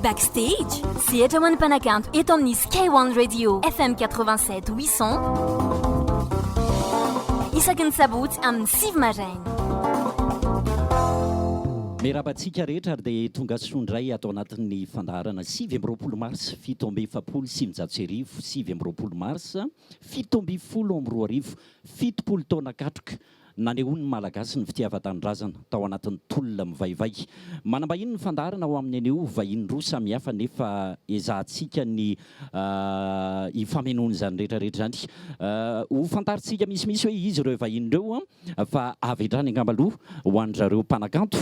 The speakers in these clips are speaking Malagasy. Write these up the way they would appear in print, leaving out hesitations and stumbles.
Backstage, sehatra ho an'ny mpanakanto eto amin'ny Sky One Radio FM 87 800 isaky ny sabotsy amin'ny 9 maraina. Miarahaba antsika rehetra ary dia tonga soa indray ato anatin'ny fandaharana 29 mars 1947, 29 mars 2017, 70 taona katroka Nanehoan'ny Malagasy ny fitiavan-tanindrazana tao anatin'ny tolona mivaivay. Manam-bahiny ny fandaharana ao amin'ny anio, vahiny roa samihafa nefa ezahantsika ny hifamenoan'izany rehetra rehetra izany. Ho fantarintsika misimisy hoe iza ireo vahiny ireo fa avy hatrany angamba aloha ho an-dry zareo mpanakanto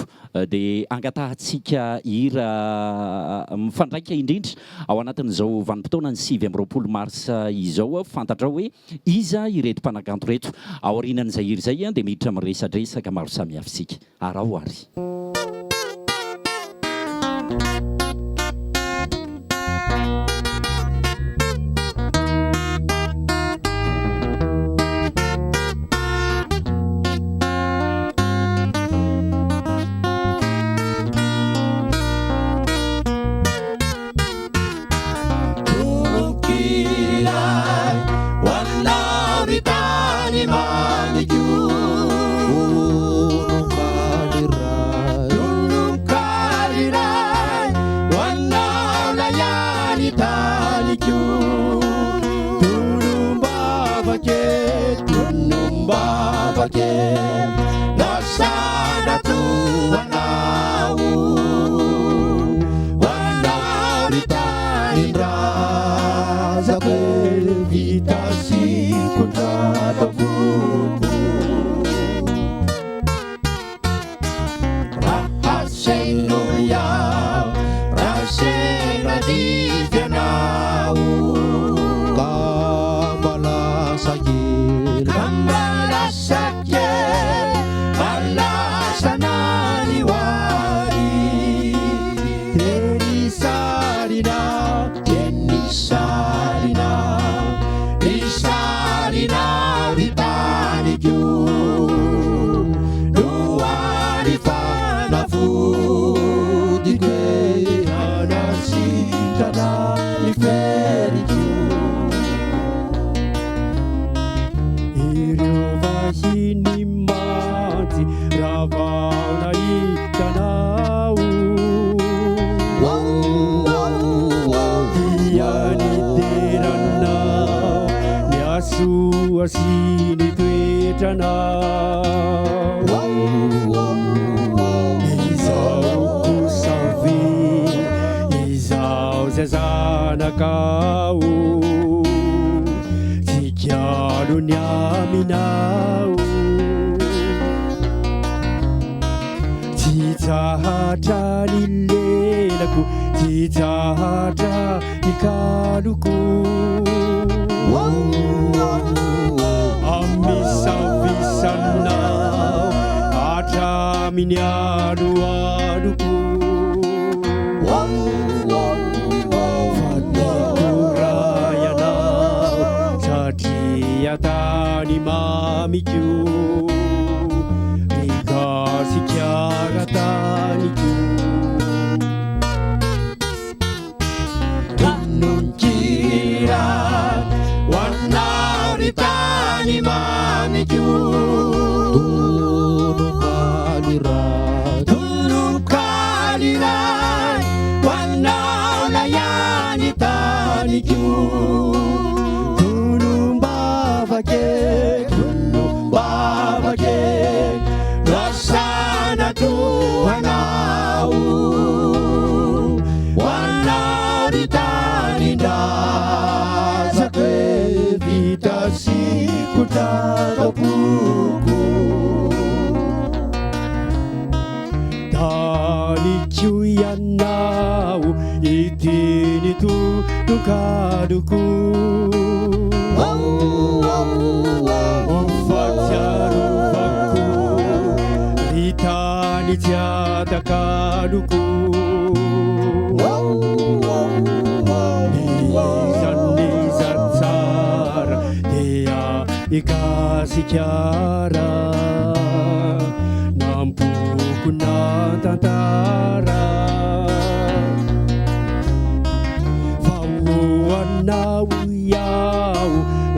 dia angatahantsika hira mifandraika indrindra ao anatin'izao vanim-potoanan'ny 29 marsa izao. Fantatrao hoe Iza ireto mpanakanto ireto? Aorianan'izay hira izay dia miditra amin'ny resadresaka maro samihafa isika. Araho ary.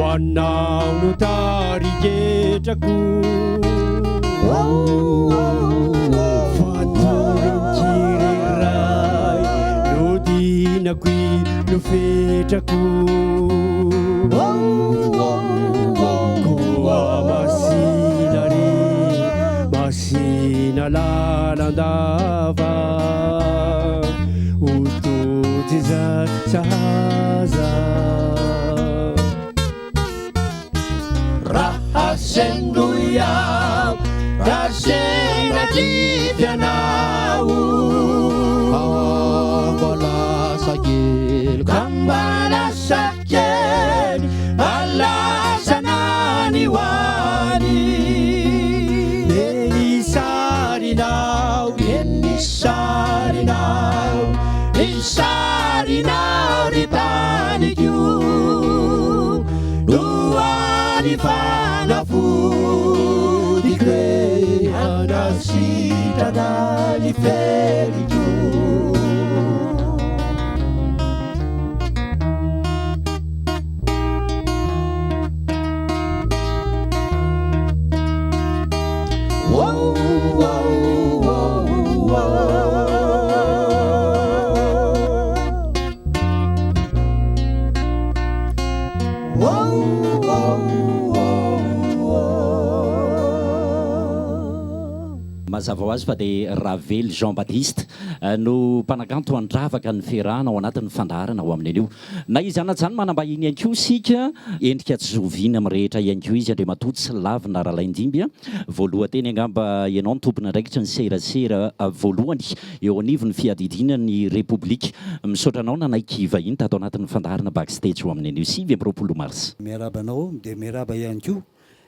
Anao no tarigetrako Fa tolon-kira iray no dinako no fetrako Koa masina re masina lalandava Ho tojo izay sahaza Raha sendro iaho raha sendra kivy ianao Mba lasa kely ka mba lasa kely mba lasa nany ho any Dia ny sarinao dia ny sarinao ny sarinao ry taniko no hany fanafodiko e hanasitrana ny feriko. Mazava ho azy fa dia Ravelo Jean Baptiste no mpanakanto handravaka ny fiarahana ao anatin'ny fandaharana ho amin'ny anio. Na izy anajany manambahiny ihany koa isika, endrika tsy zoviana amin'ny rehetra ihany koa izy Andriamatoa Tsilavina Ralaindimby. Voalohan-teny angamba ianao no tompon'andraikitry ny serasera voalohany eo anivon'ny fiadidiana ny Repoblika. Misaotra anao nanaiky hivahiny tato anatin'ny fandaharana Backstage ho amin'ny anio 29 marsa. Miarahaba anao dia miarahaba ihany koa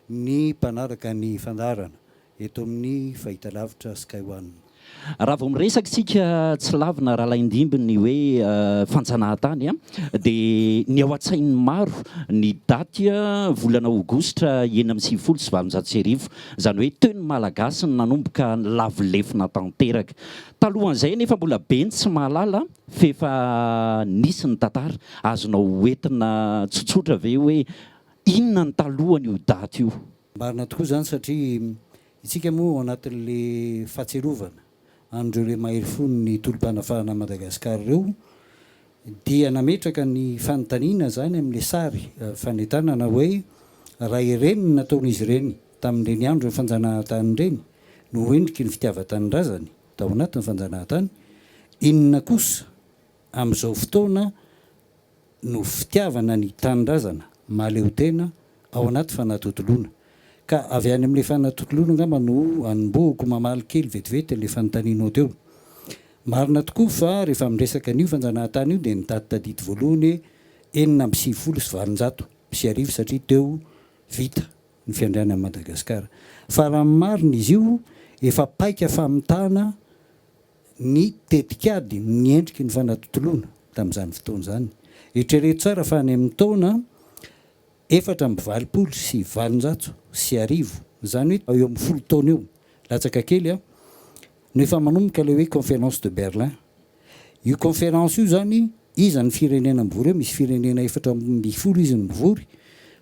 ny mpanaraka ny fandaharana eto amin'ny fahitalavitra Sky One. Raha vao miresaka isika tsy lavina Ralaindimby ny hoe fanjanahantany dia ny ao an-tsain'ny maro ny daty volana aogositra 1896, izany hoe teo ny Malagasy no nanomboka nilavo lefona tanteraka. Talohan'izay anefa mbola be ny tsy mahalala f'efa nisy ny tantara. Azonao hoentina tsotsotra ve hoe inona ny talohan'io daty io? Marina tokoa izany satria isika moa ao anatin'le fahatsiarovana an'ireo le mahery fon'ny tolom-panafahana Madagascar ireo dia nametraka ny fanontaniana izany amin'le sary fanentanana hoe raha ireny no nataon'izy ireny tamin'ireny andron'ny fanjanahantany ireny no ho endriky ny fitiavan-tanindrazany tao anatin'ny fanjanahantany, inona kosa amin'izao fotoana no fitiavana ny tanindrazana mahaleotena ao anaty fanatontoloana. Ka avy any amin'ilay fanatontoloana angamba no anombohako mamaly kely vetivety an'ilay fanontanianao teo. Marina tokoa fa rehefa miresaka an'io fanjanahantany io dia ny daty tadidy voalohany hoe 1896 satria teo vita ny fiandrianan'i Madagasikara. Fa raha ny marina izy io efa paika famitana ny tetikady ny endriky ny fanatontoloana tamin'izany fotoana izany. Eritrereto tsara fa any amin'ny taona 1884, izany hoe eo amin'ny folo taona eo latsaka kely, no efa manomboka ilay hoe Conférence de Berlin. Io conférence io izany, iza ny firenena mivory eo? Misy firenena 14 izy no mivory,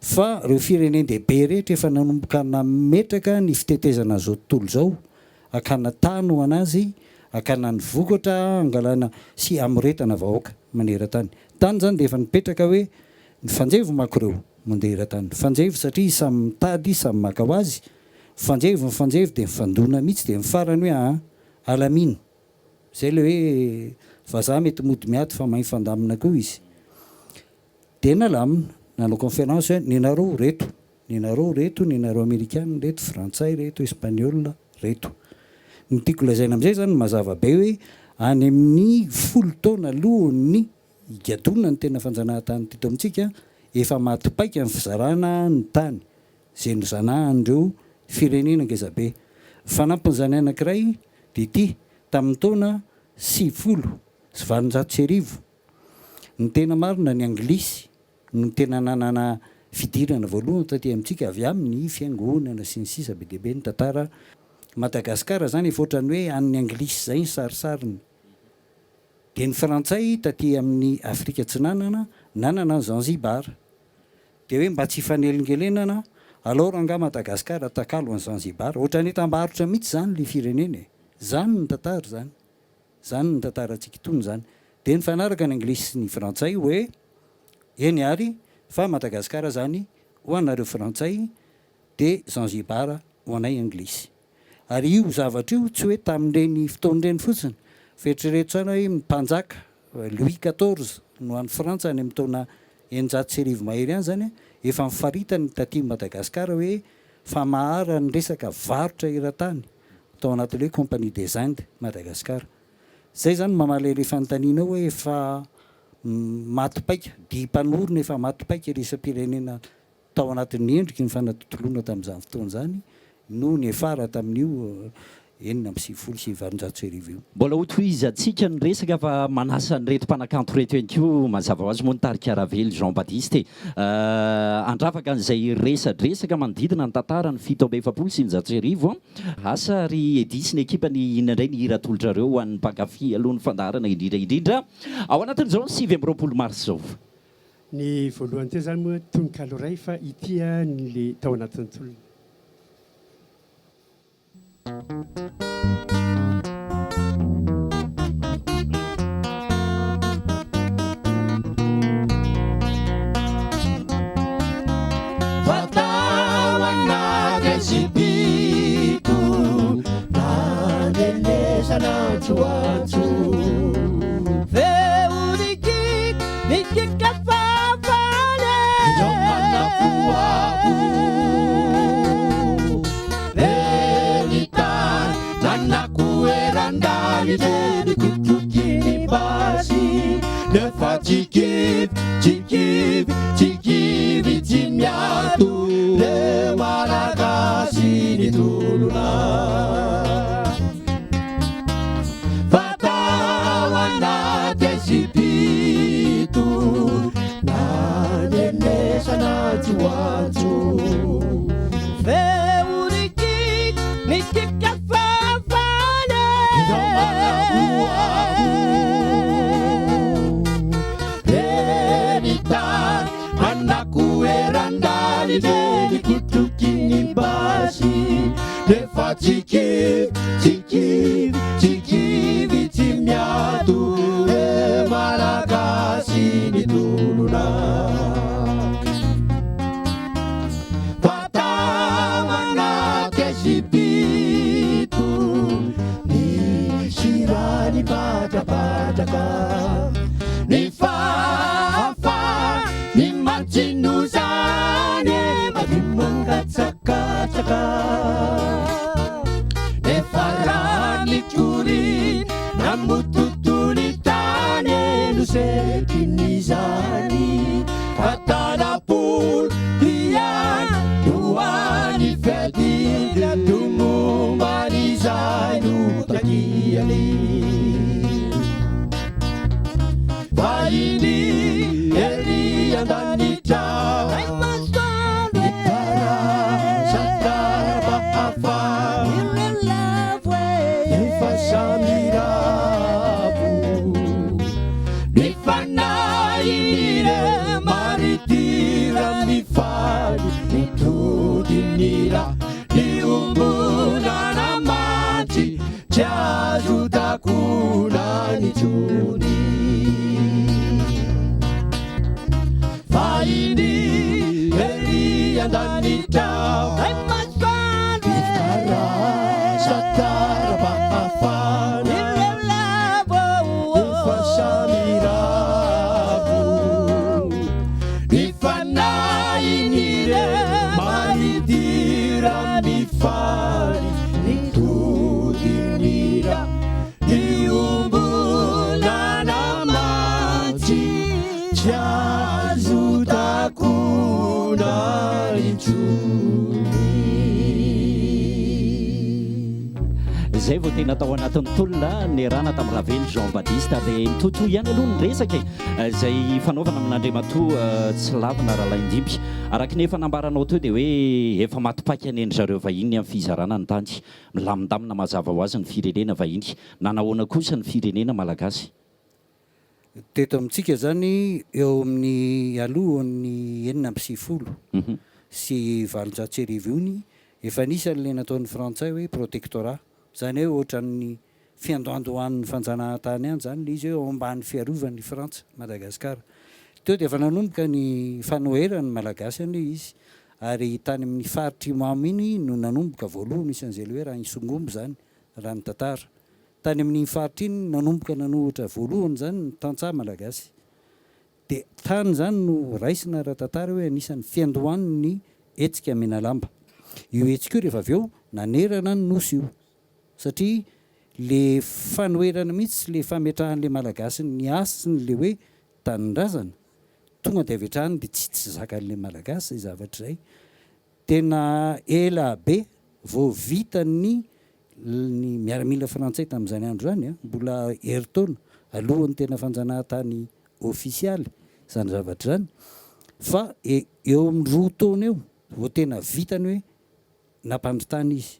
fa ireo firenen-dehibe rehetra efa nanomboka nametraka ny fitetezana an'izao tontolo izao Hakana tany ho an'azy, hakana ny vokatra hangalana sy hamoretana vahoaka maneran-tany. Tany izany dia efa nipetraka hoe mifanjevo manko ireo mandeha eran-tany. Mifanjevo satria samy mitady, samy maka ho azy. Mifanjevo, mifanjevo dia mifandona mihitsy dia ny farany hoe aa alamino. Izay ilay hoe vazaha mety mody miady fa mahay mifandamina koa izy. Dia nalamina, nanao conférence hoe nenareo reto. Nenareo reto, nenareo amerikana reto, frantsay reto, espaniola reto. Ny tiako lazaina amin'izay izany mazava be hoe any amin'ny folo taona alohan'ny higadona ny tena fanjanahantany teto amintsika, efa maty paika ny fizarana ny tany izay nozanahan'ireo firenena ngezabe. Fanampin'izany anankiray dia ity, tamin'ny taona 1890, ny tena marina ny anglisy no tena nanana fidirana voalohany taty amintsika avy amin'ny fiangonana sy ny sisa be dia be ny tantara. Madagascar zany efa ohatran'ny hoe an'ny anglisy zay ny sarisariny. Dia ny frantsay taty amin'ny Afrika atsinanana nanana an'i Zanzibar. Dia hoe mba tsy hifanelingelenana, alao rangaha Madagascar atakalo an'i Zanzibar. Ohatran'ny entam-barotra mihitsy izany ilay firenena e. Izany ny tantara izany. Izany ny tantarantsika itony izany. Dia nifanaraka ny anglisy sy ny frantsay hoe eny ary fa Madagascar izany ho anareo frantsay dia Zanzibar ho anay anglisy. Ary io zavatra io tsy hoe tamin'ireny fotoana ireny fotsiny fa eritrereto tsara hoe ny mpanjaka Louis quatorze no any Frantsa any amin'ny taona 1600 mahery any izany efa nifaritany taty Madagasikara hoe famaharany resaka varotra eran-tany tao anatin'ilay hoe Compagnie des Indes Madagascar. Izay izany mamaly ilay fanontanianao hoe efa maty paika, dihy mpanorina efa maty paika iraisam-pirenena Tao anatin'ny endriky ny fanatontoloana tamin'izany fotoana izany no niafara tamin'io 1896 io. Mbola hotohizantsika ny resaka fa manasa an'ireto mpanakanto ireto ihany koa mazava ho azy moa ny tarika Ravelo Jean Baptiste e. Handravaka an'izay resadresaka manodidina ny tantaran'ny 1947. Asa ry Eddy sy ny ekipany inona indray ny hira atolotrareo ho an'ny mpankafy aloha ny fandaharana indrindra indrindra ao anatin'izao 29 marsa izao. Ny voalohany teo zany moa tononkalo iray fa ity ny le tao anatin'ny tolona. Fa tao anaty azipito nandrenesana antsoantso. Fa tao anaty Egypto Nandenesana antsoantso Feo nikiky nikiky fahavalo Izao manahoaho Reny tany manako eran-dalitra Nikotroky ny basy Nefa tsy kivy, tsy kivy, tsy kivy, tsy miato E Malagasy ny tolona Fa tao anaty Egypto Ny sira nipatrapatraka Ny fahafa ny mantsino zany e Madio mangatsakatsaka Efa rà nikoriana namototo ny tany e No setrin'izany Fa tanam-polo ihany no hany fiadiana Tomomban'izay no takiany Vahiny ery an-danitra Efa samy ravo Ny fanahin'ireo maritira mifaly Ny todin'ila niombonana mantsy Tsy azo takonana intsony Fahiny ery an-danitra Mitara-satara-pahafana Efa samy ravo Ny fanahin'ireo maritira mifaly Ny todin'ira iombonana mantsy Tsy azo takona intsony. Izay vao tena tao anatin'ny tolona niarahana tamin'i Ravelo Jean Baptiste ary dia mitohitohy ihany aloha ny resaka e, izay ifanaovana amin'Andriamatoa Tsilavina Ralaindimby. Araka ny efa nambaranao teo dia hoe efa maty paika ny an-dry zareo vahiny amin'ny fizarana ny tany. Milamindamina mazava ho azy ny firenena vahiny. Nanahoana kosa ny firenena malagasy? Teto amintsika izany eo amin'ny alohan'ny 1896 io ny efa nisy an'ilay nataon'ny frantsay hoe protectorat, izany hoe ohatran'ny fiandohandohan'ny fanjanahantany ihany izany ilay izy hoe eo ambany fiarovan'i Frantsa, Madagasikara. Teo dia efa nanomboka ny fanoheran'ny Malagasy an'ilay izy ary tany amin'ny faritr'Imamo iny no nanomboka voalohany isan'izay ilay hoe Ranisongombo izany raha ny tantara. Tany amin'iny faritra iny nanomboka nanohitra voalohany izany ny tantsaha malagasy. Dia tany izany no raisina ara-tantara hoe anisan'ny fiandohan'ny hetsika Menalamba. Io hetsika io rehefa avy eo nanerana ny Nosy io. Satria le fanoherana mihitsy sy le fametrahan'le Malagasy ny hasiny le hoe tanindrazana, tonga dia avy hatrany dia tsy tsy zakan'le Malagasy izay zavatra izay. Tena ela be vao vita ny ny miaramila frantsay tamin'izany andro izany, mbola herintaona alohan'ny tena fanjanahantany ofisialy izany zavatra izany, fa eo amin'ny roa taona eo vao tena vita ny hoe nampandry tany izy.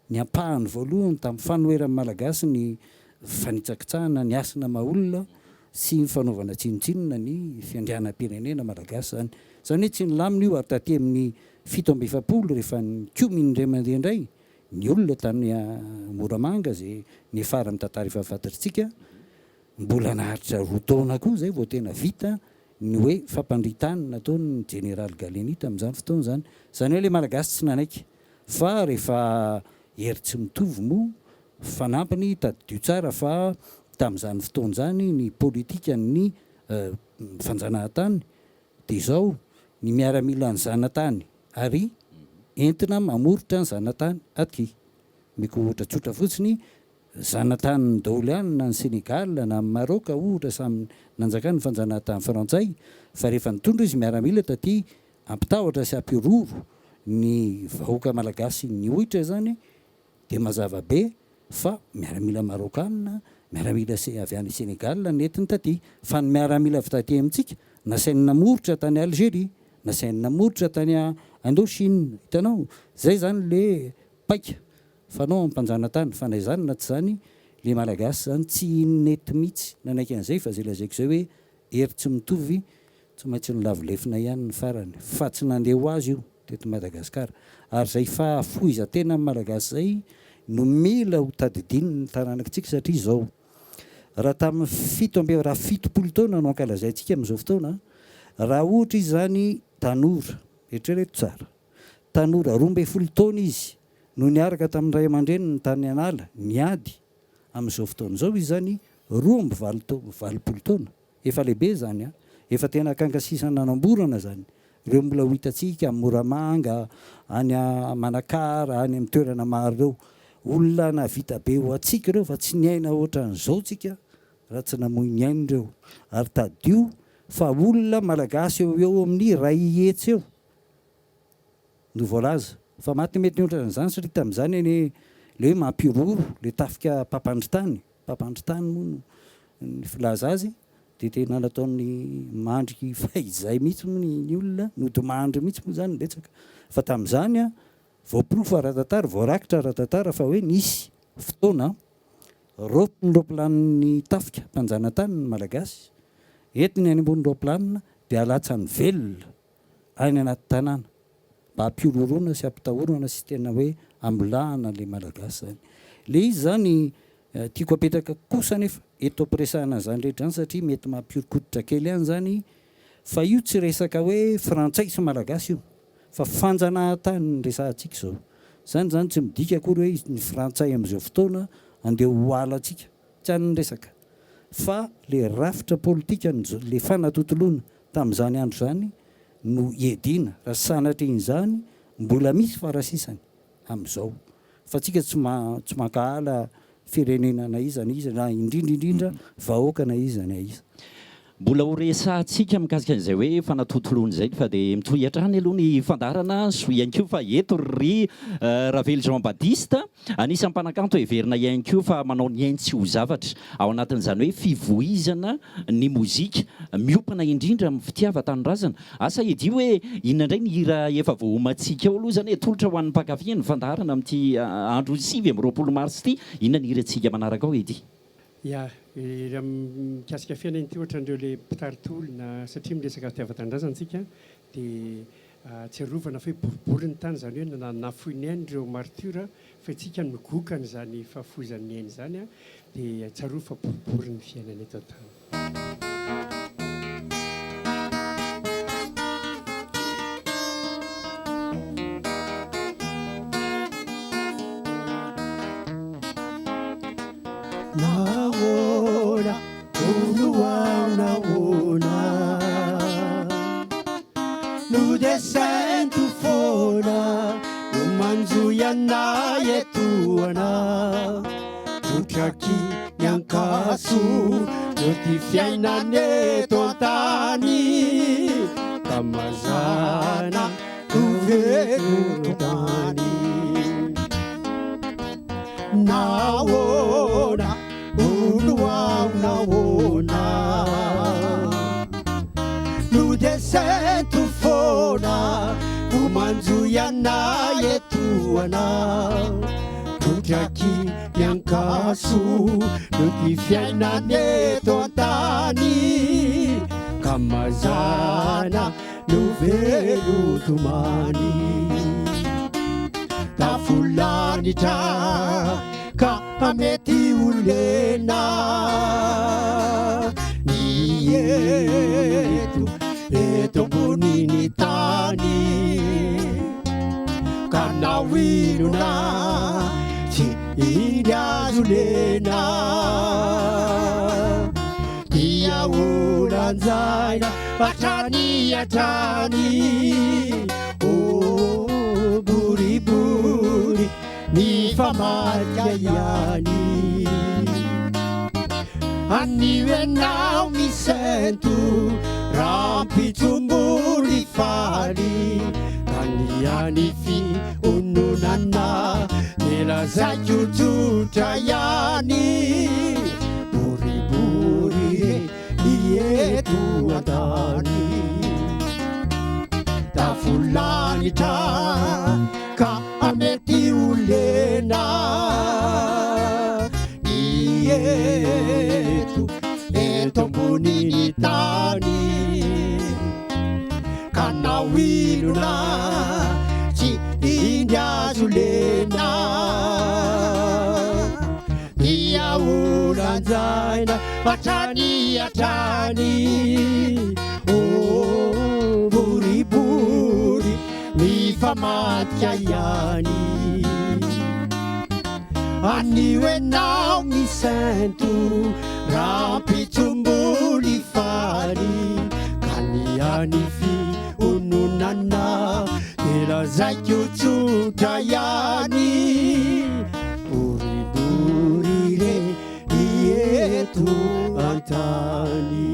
Ny ampahany voalohany tamin'ny fanoheran'ny Malagasy ny fanitsakitsahana ny hasina maha olona sy ny fanaovana tsinontsinona ny fiandrianam-pirenena malagasy izany. Izany hoe tsy nilamina io ary taty amin'ny 47 rehefa nikomy indray mandeha indray ny olona tany Moramanga izay niafara amin'ny tantara efa fantatritsika, mbola naharitra roa taona koa izay vao tena vita ny hoe fampandrian-tany nataon'ny Jeneraly Gallieni tamin'izany fotoana izany. Izany hoe ilay Malagasy tsy nanaiky fa rehefa hery tsy mitovy moa fanampiny tadidio tsara fa tamin'izany fotoana izany ny politikan'ny fanjanahantany dia izao, ny miaramilan'ny zanatany ary entina mamoritra ny zanatany aty. Omeko ohatra tsotra fotsiny, Zanataniny daholo ihany na ny Senegal na ny Maroc ohatra samy nanjakan'ny fanjanahantany frantsay fa rehefa nitondra izy miaramila taty hampitahotra sy hampihorohoro ny vahoaka malagasy nihoitra izany dia mazava be fa miaramila marokana, miaramila avy any Senegal nentiny taty fa ny miaramila avy taty amintsika nasainy namoritra tany Algerie, nasainy namoritra tany Indochine, hitanao? Zay zany le paika Fanao am mpanjanatany fa na izany na tsy izany le malagasy zany tsy nety mitsy nanaiky an'izay fa zay lazaiko zay hoe hery tsy mitovy tsy maintsy nilavo lefona ihany ny farany fa tsy nandeha ho azy io teto Madagascar ary zay fahafohizantena ny malagasy zay no mila ho tadidin ny taranakitsika satria izao raha tamin'ny fito amby raha 70 taona no ankalazaintsika amin'izao fotoana raha ohatra izy zany tanora eritrereto tsara tanora 12 taona izy no niaraka tamin'ny ray aman-dreniny tany an'ala niady, amin'izao fotoana izao izy izany 82 taona, efa lehibe izany an, efa tena akanga sisa nanamborana izany, ireo mbola ho hitantsika any Moramanga, any Manakara, any amin'ny toerana maro ireo, olona nahavita be ho antsika ireo fa tsy niaina ohatran'izao tsika raha tsy namoy ny ainy ireo, ary tadidio fa olona malagasy eo ho eo amin'ny 100 eo no voalaza fa maty mety mihoatra an'izany satria tamin'izany anie le hoe mampihorohoro le tafika mpampandry tany, mpampandry tany moa no ny filaza azy dia tena nataony mandry fahizay mihitsy moa ny olona, nodimandry mihitsy moa izany ny betsaka fa tamin'izany an, voaporofo ara-tantara, voarakitra ara-tantara fa hoe nisy fotoana raofin'ny roaplanin'ny tafika mpanjanatany ny Malagasy, entiny any ambony roaplanina dia alatsany velona any anaty tanàna mba hampihorohoroana sy hampitahorana sy tena hoe hamolahana an'ilay Malagasy izany. Ilay izy izany tiako apetraka kosa anefa eto ampiresahana an'izany rehetra izany satria mety mampihoron-koditra kely ihany izany fa io tsy resaka hoe frantsay sy Malagasy io fa fanjanahantany no resahantsika izao. Izany izany tsy midika akory hoe ny frantsay amin'izao fotoana andeha ho halantsika, tsy any ny resaka fa ilay rafitra politika, ilay fanatontoloana Tamin'izany andro izany no iadiana, raha sanatrian'izany mbola misy farasisany amin'izao. Fa tsika tsy tsy mankahala firenena na iza na iza na indrindra indrindra vahoaka na iza na iza. Mbola ho resahantsika mikasika an'izay hoe fanatontoloana izay fa dia mitohy hatrany aloha ny fandaharana, soa ihany koa fa eto ry Ravelo Jean Baptiste, anisan'ny mpanakanto heverina ihany koa fa manao ny ainy tsy ho zavatra ao anatin'izany hoe fivoizana ny mozika miompana indrindra amin'ny fitiavan-tanindrazana. Asa Eddy hoe inona indray ny hira efa voaomantsika ao aloha izany e? Atolotra ho an'ny mpankafy ny fandaharana amin'ity andro 29 marsa ity. Inona ny hirantsika manaraka ao Eddy? Ya, raha mikasika fiainana ity ohatran'ireo le mpitari-tolona satria miresaka fitiavan-tanindrazana tsika dia Tsiarovana fa hoe boribory ny tany, izany hoe na nafoy ny ainy ireo martyrs fa isika migoka an'izany fahafoizan'ny aina izany dia tsarovy fa boribory ny fiainana eto an-tany. Nahoana Hono aho nahoana no dia sento foana no manjohy anay etoana trotraky ny ankaso no ty fiainana eto an-tany ka mazàna no velon-tany nahoana Hono aho nahoana no dia sento foana no manjohy anay etoana Trotraky ny ankaso no ty fiainana eto an-tany ka mazàna no velon-tomany Tafolanitra ka mety ho lena ny eto eto ambonin'ny tany ka na ho inona tsy indry azo lena dia ho lanjaina hatrany hatrany oh boribory Mifamadika ihany Anio ianao misento Rahampitso mbola hifaly Ka ny any fiononana Dia lazaiko tsotra ihany Boribory re ny eto an-tany Tafolanitra Ka mety ho lena ny eto, eto ambonin'ny tany. Ka na ho inona tsy indry azo lena dia ho lanjaina hatrany hatrany. Oh, boribory. Mifamadika ihany Anio ianao misento Rahampitso mbola hifaly Ka ny any fiononana Dia lazaiko tsotra ihany Boribory re ny eto an-tany.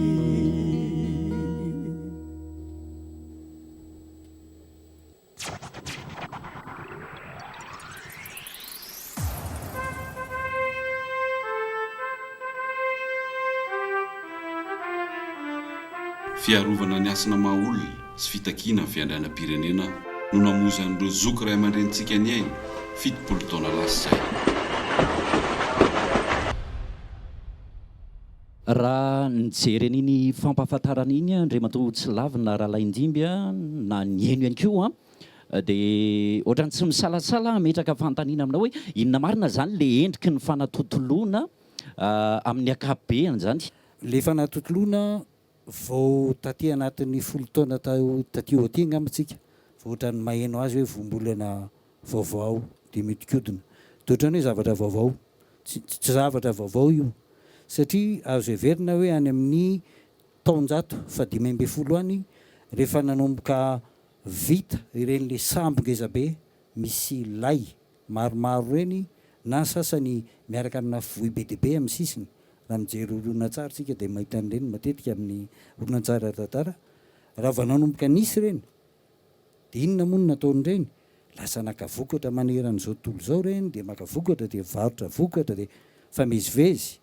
Fiarovana ny hasina maha olona sy fitakiana ny fiandrianam-pirenena no namoizan'ireo zoky ray aman-drenintsika ny ainy, 70 taona lasa izay. Raha nijery an'iny fampahafantarana iny Andriamatoa Tsilavina Ralaindimby na nihaino ihany koa dia ohatran'ny tsy misalasala aho hametraka fanontaniana aminao hoe inona marina izany ilay endriky ny fanatontoloana amin'ny ankapobeny izany? Ilay fanatontoloana vao taty anatin'ny folo taona taty aty angamba tsika vao ohatran'ny maheno azy hoe voambolana vaovao dia mihodinkodina dia ohatran'ny hoe zavatra vaovao. Tsy zavatra vaovao io satria azo heverina hoe any amin'ny taonjato fahadimy ambin'ny folo any rehefa nanomboka vita ireny le sambo ngezabe misy lay maromaro ireny na ny sasany miaraka amina vohy be dia be amin'ny sisiny, raha mijery horonantsary isika dia mahita an'ireny matetika amin'ny horonantsary ara-tantara, raha vao nanomboka nisy ireny Dia inona moa no nataon'ireny? Lasa naka vokatra manerana izao tontolo izao ireny, dia maka vokatra, dia mivarotra vokatra, dia mifamezivezy.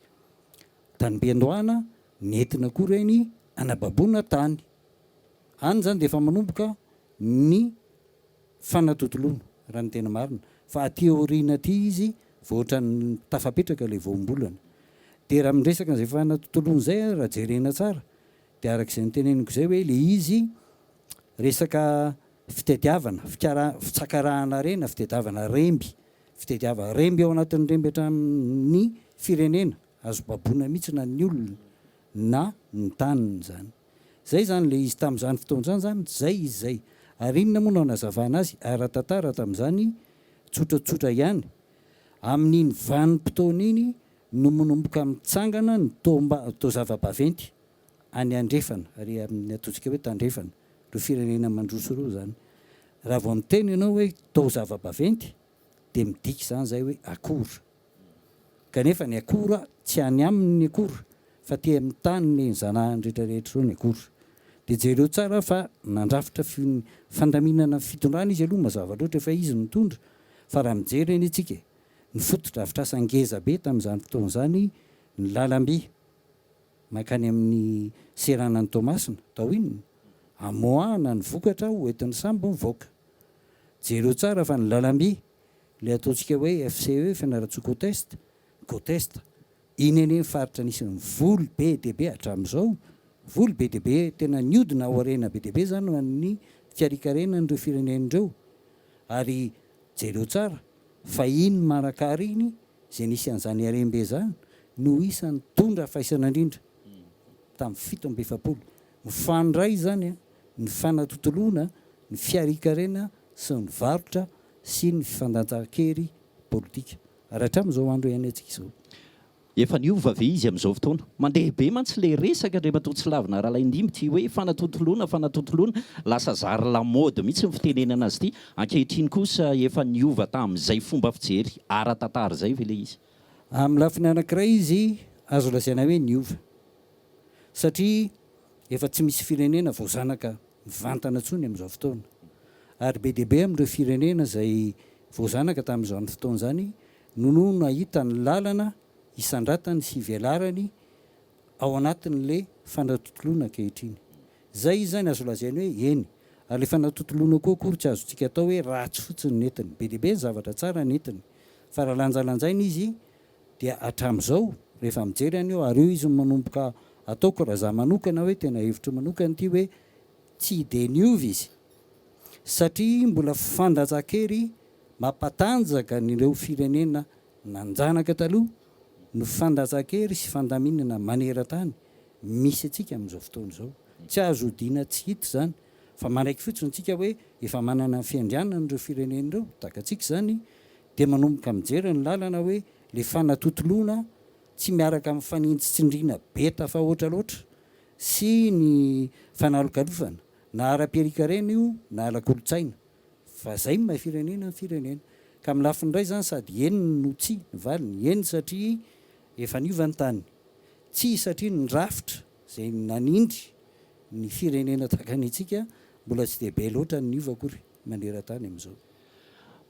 Tanim-piandohana, nentina koa ireny hanababoana tany. Any izany dia efa manomboka ny fanatontoloana, raha ny tena marina. Fa aty aoriana aty izy vao ohatran'ny tafapetraka ilay voambolana. Dia raha miresaka an'izay fanatontoloana izay aho, raha jerena tsara, dia araka izay noteneniko izay hoe ilay izy resaka fitadiavana, fikara, fitsakarahana harena, fitadiavana remby, fitadiava remby ao anatin'ny remby hatramin'ny firenena, azo baboina mihitsy na ny olona na ny taniny izany. Izay izany ilay izy tamin'izany fotoana izany izany, izay izy izay. Ary inona moa no hanazavana azy ara-tantara tamin'izany? Tsotratsotra ihany. Amin'iny vanim-potoana iny no manomboka mitsangana ny taom-ba, taozava-baventy any andrefana, ary amin'ny ataontsika hoe tandrefana, ireo firenena mandroso ireo izany. Raha vao miteny ianao hoe taozava-baventy dia midika izany izay hoe akora. Kanefa ny akora tsy any aminy ny akora fa aty amin'ny tany ny zanahany rehetra rehetra ireo ny akora. Dia jereo tsara fa nandrafitra fandaminana fitondrana izy aloha mazava loatra fa izy no nitondra fa raha mijery anie tsika e, ny fotodrafitrasa ngeza be tamin'izany fotoana izany ny lalamby mankany amin'ny seranan'i Toamasina atao inona? Amoahana ny vokatra ho entin'ny sambo mivoaka. Jereo tsara fa ny lalamby Ilay ataontsika hoe FCE, Fianarantsoa Côte Est, Côte Est, iny anie ny faritra nisy ny voly be dia be hatramin'izao, voly be dia be tena niodina ho harena be dia be izany ho an'ny fiarian-karenan'ireo firenena ireo. Ary jereo tsara fa iny Manakara iny izay nisy an'izany harem-be izany no isan'ny nitondra faisana indrindra tamin'ny 47. Mifandray izany ny fanatontoloana ny fiarian-karena sy ny varotra sy ny fifandanjan-kery politika ary hatramin'izao andro iainantsika izao. Efa niova ve izy amin'izao fotoana? Mandeha be mantsy ilay resaka Andriamatoa Tsilavina Ralaindimby ity hoe fanatontoloana, fanatontoloana, lasa zary lamaody mihitsy ny fitenenana azy ity. Ankehitriny kosa efa niova tamin'izay fomba fijery ara-tantara izay ve ilay izy? Amin'ny lafiny anankiray izy azo lazaina hoe niova satria efa tsy misy firenena voazanaka mivantana intsony amin'izao fotoana. Ary be dia be amin'ireo firenena izay voazanaka tamin'izany fotoana izany no no nahita ny lalana hisandratany sy hivelarany ao anatin'ilay fanatontoloana ankehitriny. Izay izy izany azo lazaina hoe eny. Ary ilay fanatontoloana koa akory tsy azontsika atao hoe ratsy fotsiny nentiny. Be dia be ny zavatra tsara nentiny. Fa raha lanjalanjaina izy dia hatramin'izao rehefa mijery an'io ary eo izy no manomboka ataoko raha za manokana hoe tena hevitro manokana ity hoe tsy dia niova izy satria mbola fandanjan-kery mampatanjaka an'ireo firenena nanjanaka taloha no fandanjan-kery sy fandaminana maneran-tany misy antsika amin'izao fotoana izao. Tsy azo odiana tsy hita izany fa manaiky fotsiny tsika hoe efa manana ny fiandrianany ireo firenena ireo, takantsika izany dia manomboka mijery ny lalana hoe le fanatontoloana tsy miaraka amin'ny fanintsitsindriana be tafahoatra loatra sy ny fanalokalofana na ara-piarikarena io na ara-kolontsaina fa zay no maha firenena ny firenena. Ka amin'ny lafiny iray zany sady eny no tsia ny valiny, eny satria efa niova ny tany, tsia satria ny rafitra izay nanindry ny firenena tahaka ny antsika mbola tsy dia be loatra ny niova akory maneran-tany amin'izao.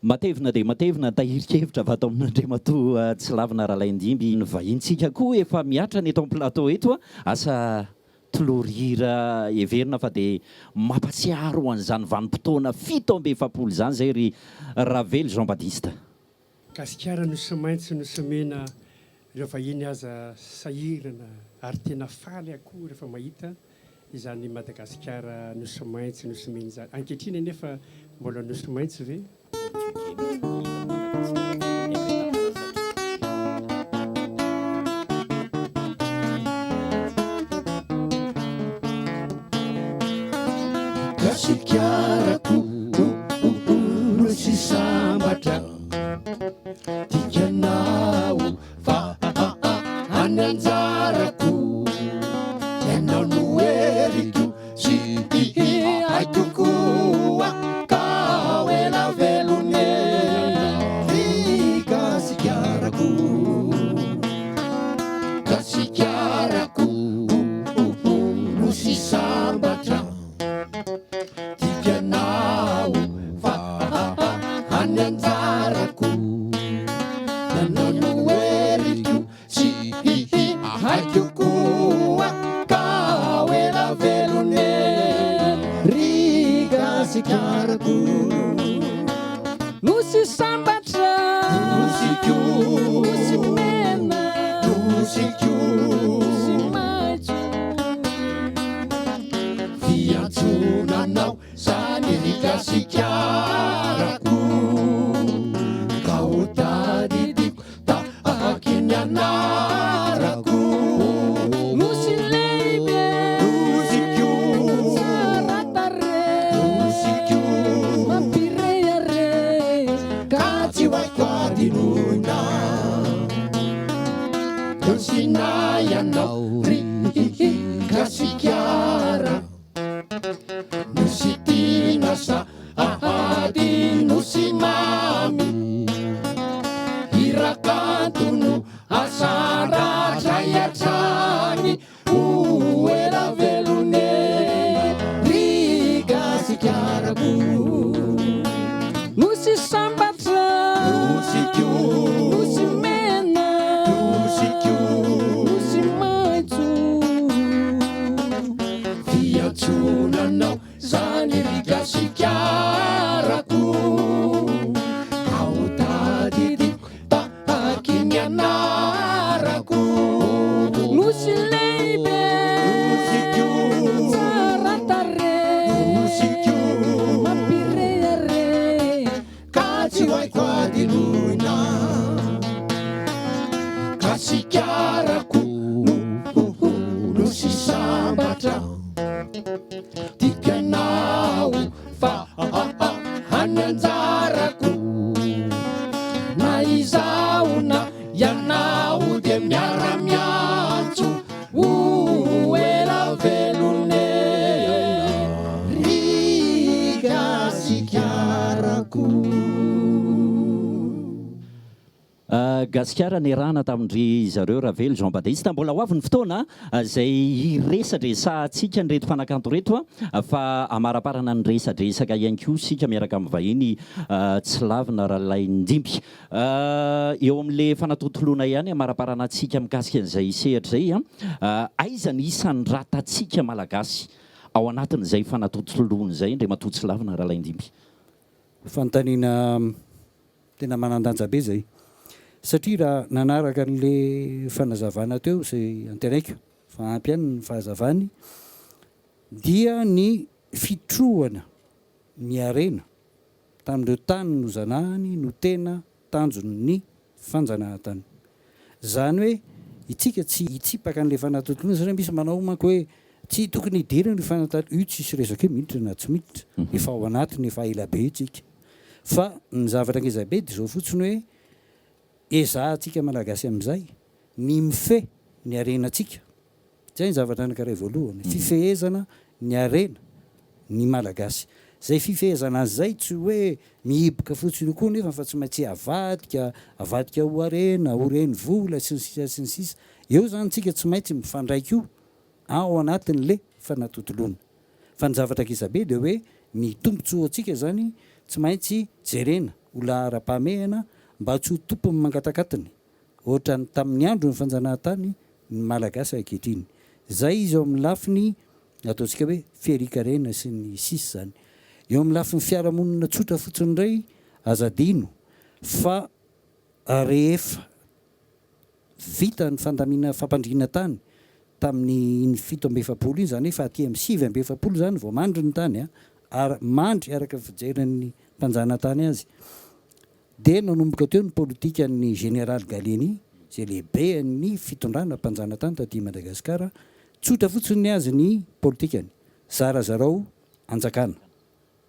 Matevina dia matevina ny tahirin-kevitra avy ato amin'Andriamatoa Tsilavina Ralaindimby. Ny vahintsika koa efa mihatra ny eto amin'ny plateau eto. Asa tolory hira heverina fa dia mampatsiaro an'izany vanim-potoana 47 izany izay ry Ravelo Jean Baptiste. Gasikara nosy maitso nosy mena Ireo vahiny aza sahirana ary tena faly aho koa rehefa mahita izany Madagasikara nosy maitso nosy mena izany. Ankehitriny anefa mbola nosy maitso ve? Gasikarako nosy sambatra. Tianao fa any anjarako Ianao no heriko sy haiko koa Ka ho ela velona e Ry Gasikarako Gasikarako Nosy sambatra Tianao fa any anjarako Ianao no heriko sy haiko koa Ka ho ela velona e ry Gasikarako Nosy sambatra Nosiko Nosy mena Nosiko. anao zany ry Gasikarako ka ho tadidiko tahaky ny anarako. Nosy lehibe. Nosiko. Tsara tarehy. Nosiko. Mampirehareha. Ka tsy ho haiko adinoina. Nosina ianao ry Gasikara. Nosy tiana sa ahady nosy mamy. Hira kanto no asandratray hatrany. Ho ela velona e ry Gasikarako. Nosy sambatra. Nosiko. Nosy mena. Nosiko. Nosy maitso. Fiantsoana anao zany ry Gasikarako. Ka ho tadidiko tahaky ny anarako. Nosy lehibe. Nosiko. Tsara tarehy. Nosiko. Mampirehareha. Ka tsy ho haiko adinoina. Gasikarako nosy sambatra. Tiako ianao fa any anjarako. Na izaho na ianao dia miara-miantso ho ela velona e ry Gasikarako. Gasikara niarahana tamin-dry zareo Ravelo Jean Baptiste. Mbola ho avy ny fotoana izay hiresadresahantsika an'ireto mpanakanto ireto fa hamaraparana ny resadresaka ihany koa isika miaraka amin'ny vahiny Tsilavina Ralaindimby. Eo amin'ilay fanatontoloana ihany hamaraparana antsika mikasika an'izay sehatra izay, aiza ny isandratantsika Malagasy ao anatin'izay fanatontoloana izay Andriamatoa Tsilavina Ralaindimby? Fanontaniana Tena manan-danja be izay. Satria raha nanaraka an'le fanazavana teo izay antenaiko fa ampy ihany ny fahazavany dia ny fitrohana ny harena tamin'ireo tany nozanahany no tena tanjon'ny fanjanahantany. Izany hoe itsika tsy hitsipaka an'le fanatontoloana satria misy manao manko hoe tsy tokony hidirana io fanatontoloana io, tsisy resaka hoe miditra na tsy miditra, efa ao anatiny efa elabe tsika. Fa ny zavatra ngeza be dia izao fotsiny hoe ezahantsika Malagasy amin'izay ny mifehy ny harenantsika. Izay ny zavatra anankiray voalohany, fifehezana ny harena ny Malagasy. Izay fifehezana azy izay tsy hoe mihiboka fotsiny koa nefa fa tsy maintsy avadika, avadika ho harena, ho renivola sy ny sisa sy ny sisa. Eo izany tsika tsy maintsy mifandray koa ao anatin'le fanatontoloana. Fa ny zavatra ngezabe dia hoe ny tombotsoantsika izany tsy maintsy jerena ho laharam-pahamehana mba tsy ho tompon'ny mangatakatiny ohatran'ny tamin'ny andron'ny fanjanahantany ny Malagasy ankehitriny. Izay izy eo amin'ny lafiny ataontsika hoe fiharian-karena sy ny sisa izany. Eo amin'ny lafiny fiarahamonina tsotra fotsiny indray aza adino fa rehefa Vita ny fandaminana fampandriana tany tamin'ny iny 47 iny, izany hoe efa aty amin'ny 49 izany vao mandry ny tany ary mandry araka ny fijerin'ny mpanjanatany azy. Dia nanomboka teo ny politikan'ny Général Gallieni izay lehiben'ny fitondrana mpanjanatany taty Madagasikara, tsotra fotsiny ny azy ny politikany, zarazarao anjakana.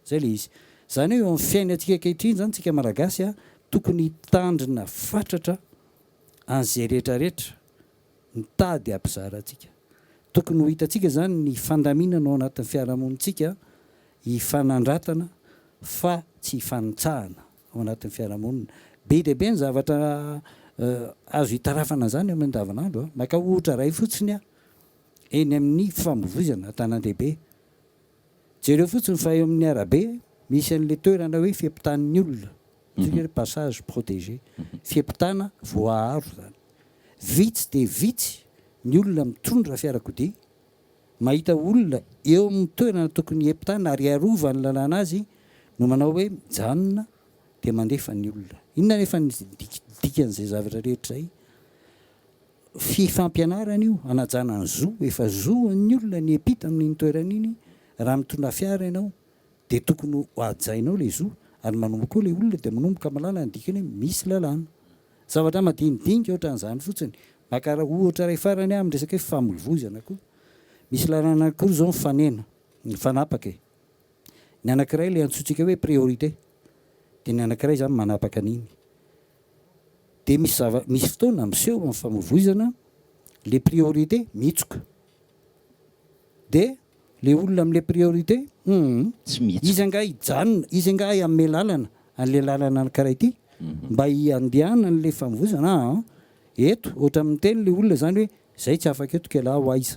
Zay le izy. Zany hoe eo amin'ny fiainantsika ankehitriny zany tsika Malagasy a, tokony hitandrina fatratra an'izay rehetra rehetra mitady hampizara antsika. Tokony ho hitantsika zany ny fandaminana ao anatin'ny fiarahamonintsika hifanandratana fa tsy hifanitsahana ao anatin'ny fiarahamonina. Be dia be ny zavatra azo hitarafana an'izany amin'ny andavanandro a. Maka ohatra iray fotsiny aho, eny amin'ny fifamoivoizana an-tanàn-dehibe. Jereo fotsiny fa eo amin'ny arabe misy an'ilay toerana hoe fiampitan'ny olona, antsoina hoe passage protégé, fiampitana voaaro izany. Vitsy dia vitsy ny olona mitondra fiarakodia mahita olona eo amin'ny toerana tokony hiampitana ary hiarovan'ny lalàna azy no manao hoe mijanona dia mandefa ny olona. Inona anefa ny dikan'izay zavatra rehetra izay? Fifampianarana io, hanajana ny zo, efa zo an'ny olona ny hiampita amin'iny toerana iny, raha mitondra fiara ianao. Dia tokony ho hajainao ilay zo ary manomboka eo ilay olona dia manomboka mahalala ny dikany hoe misy lalàna. Zavatra madinidinika ohatran'izany fotsiny. Maka ohatra iray farany aho amin'ny resaka hoe famoivoizana koa. Misy lalàna anankiroa izao mifanena, mifanapaka e. Ny anankiray ilay antsointsika hoe priorité, dia ny anankiray izany manapaka an'iny. Dia misy zava, misy fotoana miseho amin'ny famoivoizana, ilay priorité mihitsoka. Dia le olona amle priorité humm Tsy mihitsoka. izy angaha hijanona, izy angaha hanome lalana anle lalana anankiray ity mba hiandehanan'le famovoizana aa eto ohatran'ny miteny le olona zany hoe zay tsy afaka eto k'elah ho aiza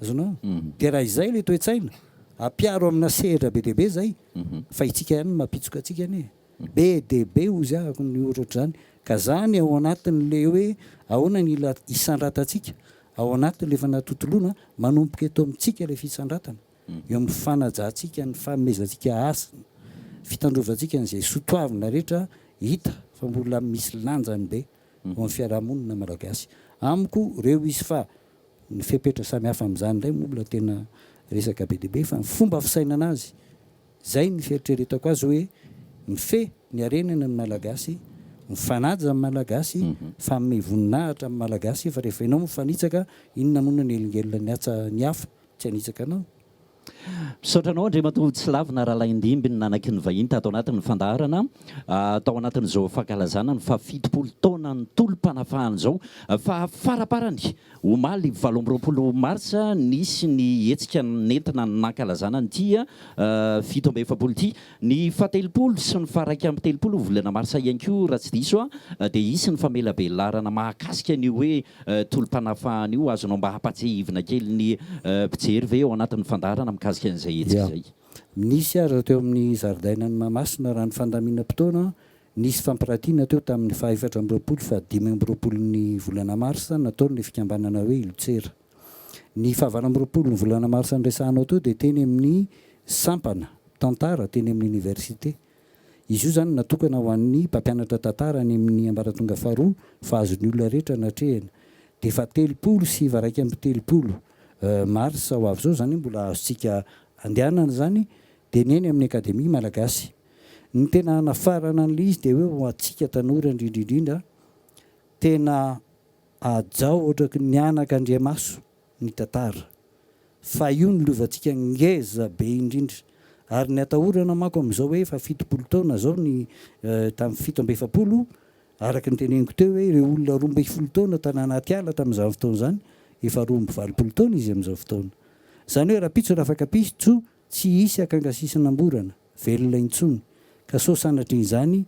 azonao dia raha izay le toe-tsaina ampiaro amina sehatra be dia be zay fa itsika ihany no mampitsoka antsika anie Be dia be ozy ahako ny ohatra ohatr'izany ka zany ao anatin'le hoe ahoana ny ila hisandratantsika ao anatin'le fanatontoloana manomboka eto amintsika le fisandratana eo amin'ny fanajantsika ny fanomezantsika hasina fitandrovantsika an'izay soa toavina rehetra hita fa mbola misy lanjany be eo amin'ny fiarahamonina malagasy amiko reo izy fa ny fepetra samihafa amin'izany indray moa mbola tena resaka be dia be fa ny fomba fisainana azy Zay ny fieritreretako azy hoe mifehy ny harenana ny Malagasy, mifanaja ny Malagasy, mifanome voninahitra ny Malagasy fa rehefa ianao mifanitsaka inona moa no hanelingelina ny hatsa ny hafa tsy hanitsaka anao? Misaotra anao Andriamatoa Tsilavina Ralaindimby nanaky ny vahiny tato anatin'ny fandaharana tao anatin'izao fankalazana ny fahafitopolo taonan'ny tolom-panafahana izao fa faraparany Omaly 28 marsa, nisy ny hetsika nentina nankalazana an'ity 47 ity. Ny fahatelopolo sy ny faha-31 volana marsa ihany koa raha tsy diso aho dia hisy ny famelabelarana mahakasika an'io hoe tolom-panafahana io. Azonao mba hampatsiahivina kely ny mpijery ve ao anatin'ny fandaharana mikasika an'izay hetsika Ya. izay? Nisy aza teo amin'ny zaridainan'i Mahamasina raha ny fandaminam-potoana Nisy fampiratiana teo tamin'ny faha 24 faha 25 ny volana marsa nataon'ny fikambanana hoe Ilotsera. Ny faha 28 ny volana marsa niresahanao teo dia teny amin'ny sampana tantara teny amin'ny oniversite. Izy io izany natokana ho an'ny mpampianatra tantara any amin'ny ambaratonga faharoa fa azon'ny olona rehetra natrehina. Dia faha 30 sy 31 marsa ho avy izao izany mbola azontsika andehanana izany dia ny eny amin'ny akademia malagasy. Ny tena hanafarana an'ilay izy dia hoe ho antsika tanora indrindra indrindra, tena hajao ohatraky ny anak'Andriamaso ny tantara fa io no lovantsika ngeza be indrindra ary ny atahorana manko amin'izao hoe efa 70 taona izao ny tamin'ny 47 araka ny teneniko teo hoe ireo olona 12 taona tany anaty ala tamin'izany fotoana izany efa 82 taona izy amin'izao fotoana izany hoe rahampitso rafakapitso tsy hisy akanga sisin'amborana velona intsony ka sao sanatria izany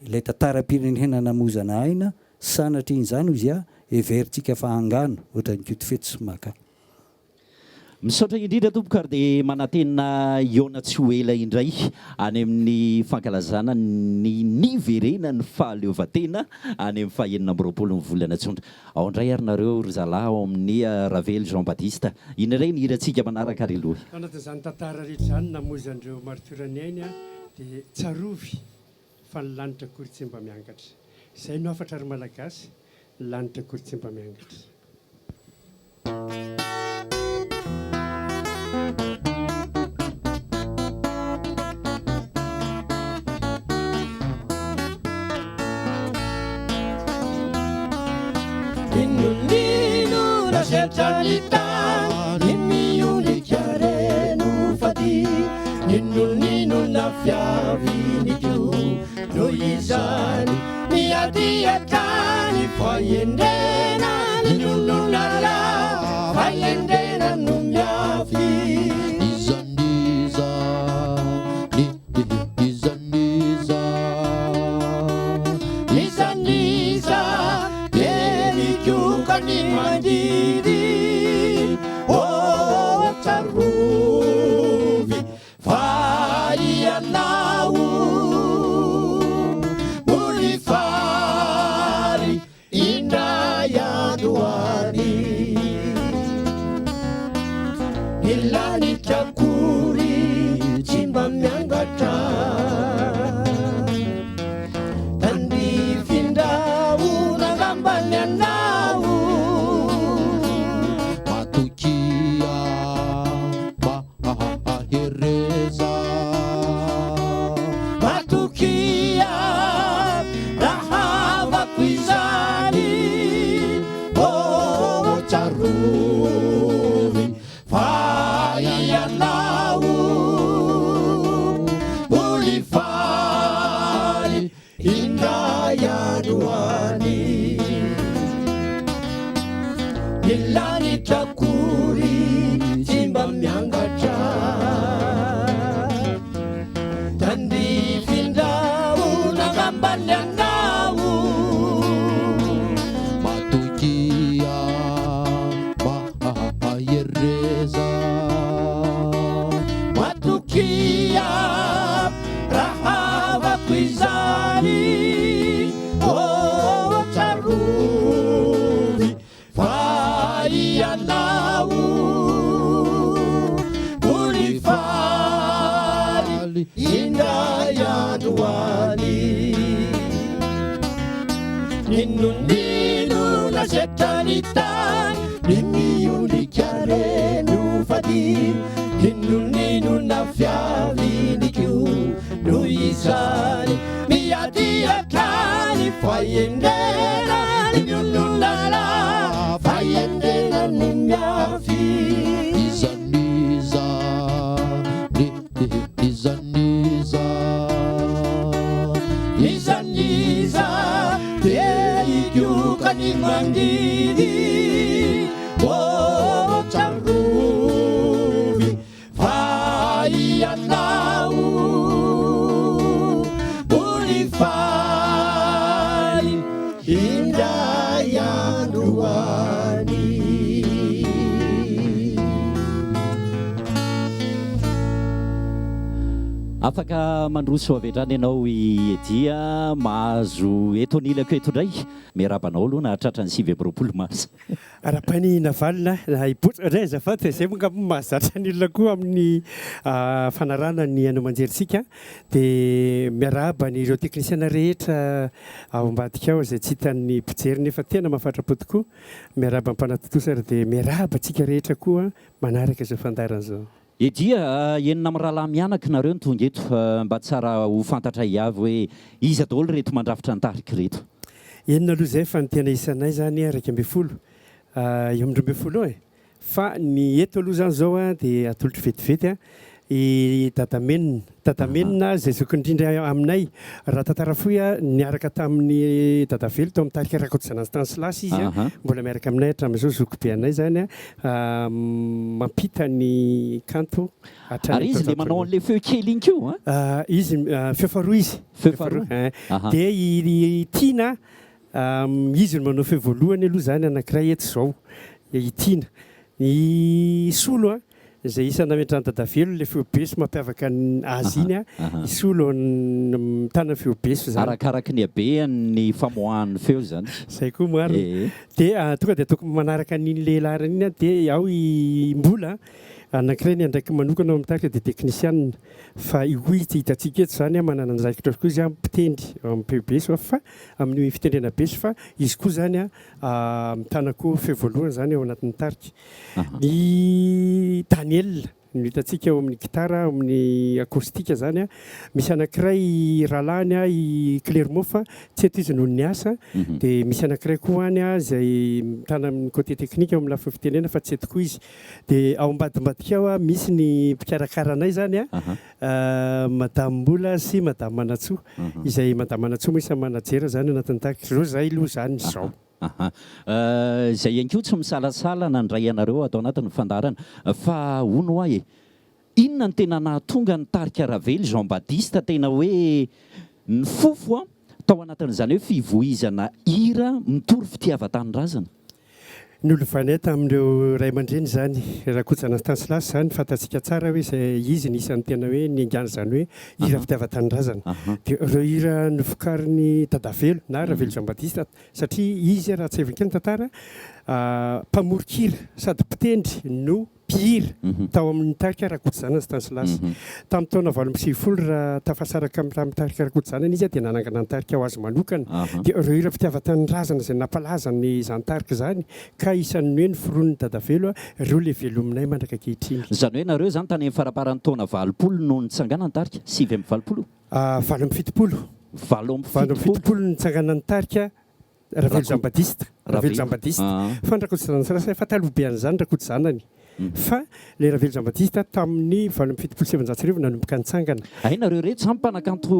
ilay tantaram-pirenena namoizana aina, sanatria izany hozy aho, heverintsika fa angano ohatran'i Kotofetsy sy Maka. Misaotra indrindra tompoko ary dia manantena hihaona tsy ho ela indray any amin'ny fankalazana ny niverenan'ny fahaleovantena any amin'ny faha 26 ny volana jona. Ao indray ary nareo ry zalahy ao amin'ny Ravelo Jean Baptiste. Inona indray ny hirantsika manaraka ry Louis? Tao anatin'izany tantara rehetra izany namoizan'ireo martiora ny ainy dia tsarovy fa ny lanitra akory tsy mba miangatra. Izay no hafatra ry Malagasy, ny lanitra akory tsy mba miangatra. Inon'inona zetra ny tany, miondrika reno fady. N'inon'inona fiavian'iko, noho izany miady hatrany. Fahendrena n'inon'inona lahy, fahendrena no miafy. Iza n'iza Iza n'iza Iza n'iza Dia mikoka ny mangidy Oh tsarovy fa ianao Mbola fary indray andro any. ianao Mbola hifaly indray andro any. Ny lanitra akory tsy mba miangatra. Tandrifindrahona angamba ny anao. Matokia mahereza. Matokia rahavako izany. Oh, tsarovy fa ianao mbola hifaly indray andro any. N'inon'inona zetra ny tany, ny miondrika re no fadino. N'inon'inona fiaviany koa noho izany, miady hatrany fahendrena ny miononala, fahendrena no miafy. Iza n'iza, iza n'iza, Iza n'iza te hikoka ny mangidy. Oh, tsarovy fa ianao mbola hifaly indray andro any. Afaka mandroso avy hatrany ianao i Eddy a, mahazo eto anilako eto indray. Miarahaba anao aloha nahatratra ny 29 marsa. Arahabaina i Navalona na i Botsa indray azafady fa izay moa angamba no mahazatra ny olona koa amin'ny fanarahana ny haino aman-jerintsika. Dia miarahaba an'ireo teknisiana rehetra ao ambadika ao izay tsy hitan'ny mpijery nefa tena mahafatrapo tokoa. Miarahaba ny mpanatontosa ary dia miarahaba antsika rehetra koa manaraka izao fandaharana izao. Eddy a, enina mirahalahy mianaka nareo no tonga eto, mba tsara ho fantatray avy hoe iza daholo ireto mandrafitra ny tarika ireto? Enina aloha izay fa ny tena isanay izany 11, eo amin'ny 12 eo e! Fa ny eto aloha izany izao dia atolotro vetivety i Dadamenina, Dadamenina izay zokiny indrindra aminay, raha tantara fohy niaraka tamin'i Dadavelo tao amin'ny tarika Rakotojanany Stanislas izy, mbola miaraka aminay hatramin'izao, zokibe anay izany, mampita ny kanto hatrany Ary izy le manao an'le feo kely iny koa an? Izy, feo faharoa izy. Feo faharoa. Dia i Tiana, izy no manao feo voalohany aloha izany anankiray eto izao, i Tiana. I Solo an, izay isan'ny nametrahan'i Dadavelo ilay feo beso mampiavaka azy iny an, i Solo mitana ny feo beso izany. Arakaraky ny habeany ny famoahany feo izany. Izay koa marina. Dia tonga dia ataoko manaraka an'iny lehilahy iny an, dia ao i Mbola an, anankiray ny andraikiny manokana ao amin'ny tarika dia teknisianina, fa io koa izy hitantsika eto izany an, manana andraikitra koa izy an, mpitendry ao amin'ny feo beso fa amin'ny fitendrena beso fa izy koa izany an, Mitana koa feo voalohany izany ao anatin'ny tarika. Ny Daniel no hitantsika ao amin'ny gitara, ao amin'ny acoustique izany. Misy anankiray rahalahiny i Clermont fa tsy eto izy noho ny asa. Dia misy anankiray koa any izay mitana amin'ny côté technique ao amin'ny lafiny fitenena fa tsy eto koa izy. Dia ao ambadimbadika ao misy ny mpikarakara anay izany, Madame Mbola sy Madame Manantsoa, izay Madame Manantsoa moa isan'ny manager izany anatin'ny tarika. Ireo izahay aloha izany izao. Aha. Izay ihany koa tsy misalasala nandray anareo ato anatin'ny fandaharana. Fa hono hoa e, inona no tena nahatonga ny tarika Ravely Jean Baptiste tena hoe nifofo tao anatin'izany hoe fivoizana hira mitory fitiavan-tanindrazana? Nolovainay tamin'ireo ray aman-dreny izany. Rakotojanahary Stanislas izany, fantatsika tsara hoe izay izy no isan'ny tena hoe niaingàna izany hoe hira fitiavan-tanindrazana. Dia ireo hira novokarin'i Dadavelo na Ravelo Jean Baptiste satria izy raha tsiahivina kely ny tantara, mpamoron-kira sady mpitendry no mpihira tao amin'ny tarika Rakotojanana Stanislas. Tamin'ny taona 98 raha tafasaraka tamin'ny tarika Rakotojanana izy dia nanangana ny tarika ho azy manokana. Dia ireo hira fitiavan-tanindrazana izay nampalaza ny izany tarika izany ka isan'ny hoe noforonin'i Dadavelo ireo ilay velominay mandraka ankehitriny. Izany hoe nareo izany tany amin'ny faramparan'ny taona 80 no nitsangana ny tarika? 89? 78. 78 nitsangana ny tarika Ravelo Jean Baptiste, Ravelo Jean Baptiste. Fa ny Rakotojanany Stanislas efa taloha be an'izany Rakotozanany. Fa ilay Ravelo Jean Baptiste tamin'ny 1978 nanomboka nitsangana. Hay nareo reto zany mpanakanto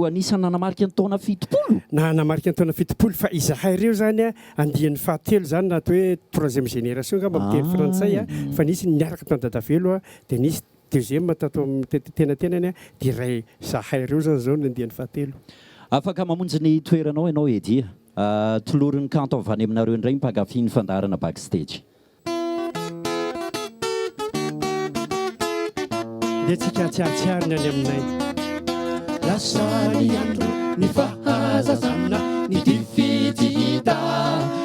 anisan'ny nanamarika ny taona 70? Nanamarika ny taona 70 fa izahay ireo zany andiany fahatelo zany na atao hoe troisième génération angamba amin'ny teny frantsay fa nisy ny niaraka tamin'i Dadavelo dia nisy deuxième tato amin'ny tenatenany dia iray izahay ireo zany izao ny andiany fahatelo. Afaka mamonjy ny toeranao ianao Eddy a! Tolory ny kanto avy any aminareo indray ny mpankafy ny fandaharana Backstage. Ndeha tsika hatsiarotsiaro ny any aminay. Lasa ny andro, ny fahazazana, ny dify tsy hita.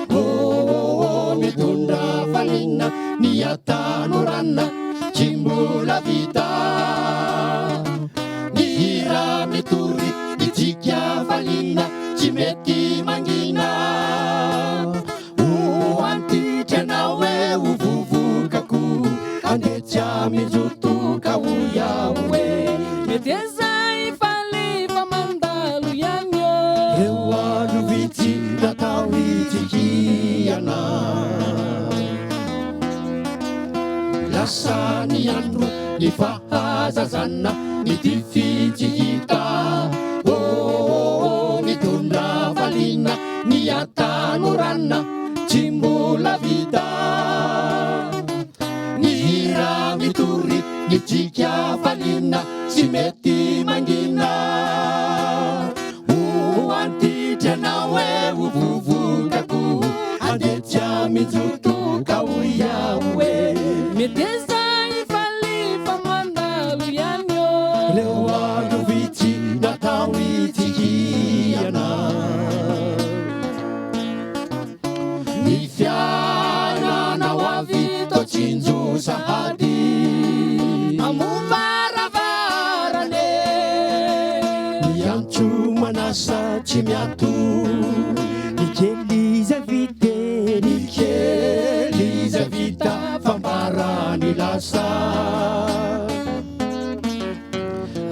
Oh oh oh, mitondra hafaliana, ny hatanorana tsy mbola vita. Ny hira mitory, ny tsiky hafaliana, tsy mety mangina. Ho antitra ianao e, ho vovoka koa, andeha tsy amin-joto ka hoy aho hoe. Meteza hifaly fa mandalo ihany ô. Reo andro vitsy natao hitsikiana. Lasa ny andro, ny fahazazana, ny dify tsy hita. Oh oh oh, mitondra valiana. Ny hatanorana tsy mbola vita. Ny hira mitory ny tsiky hafaliana tsy mety mangina. Ho antitra ianao e, ho vovoka koa, andeha tsy amin-joto ka hoy aho hoe. Meteza hifaly fa mandalo ihany ô. Reo andro vitsy natao hitsikiana. Ny fiainana ho avy toa tsinjo sahady. Hamoa-varavarana e. Miantso manasa tsy miato. Ny kely izay vita e. Ny kely izay vita fambara ny lasa.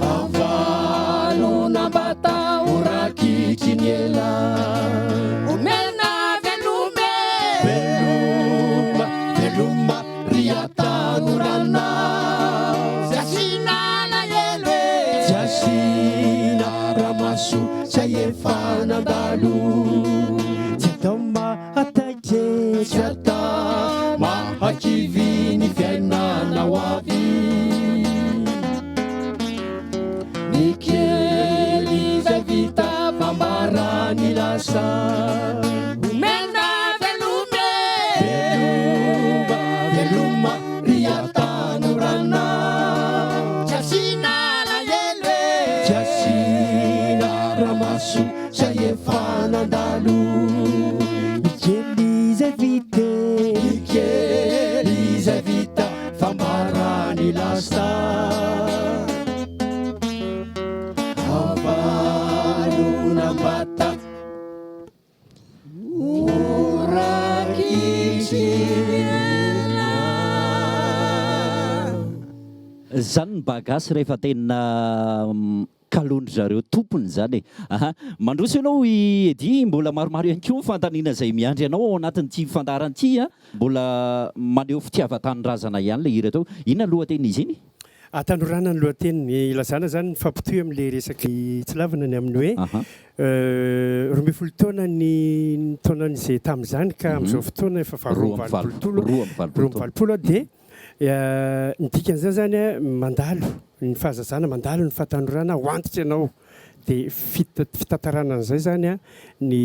Avalona mbata ho rakitry ny ela. Omena veloma e. Veloma, veloma ry hatanorana. Tsy asiana alahelo e. Tsy asiana ramaso zay efa nandalo. Tsy atao mahataitra e. Tsy atao mahakivy ny fiainana ho avy. Ny kely izay vita fambara ny lasa. Omena veloma e. Veloma, veloma ry hatanorana. Tsy asiana alahelo e. Tsy asiana ramaso zay efa nandalo. Ny kely izay vita e. Ny kely izay vita fambara ny lasa. Avalona mbata ho rakitry ny ela. Zany ny ba gasy rehefa tena kaloin-dry zareo tompony zany e. Aha. Mandroso ianao i Eddy, mbola maromaro ihany koa ny fanontaniana izay miandry anao ao anatin'ity fandaharana ity a. Mbola maneho fitiavan-tanindrazana ihany ilay hira teo. Inona ny lohatenin'izy iny? Hatanorana ny lohateniny. Ilazana izany mifampitohy amin'ilay resak'i Tsilavina ny amin'ny hoe 12 taona ny taonan'izay tamin'izany ka amin'izao fotoana efa faha 82 82 dia ny dikan'izany izany mandalo ny fahazazana, mandalo ny fahatanorana, ho antitra ianao. Dia fitantarana an'izay izany ny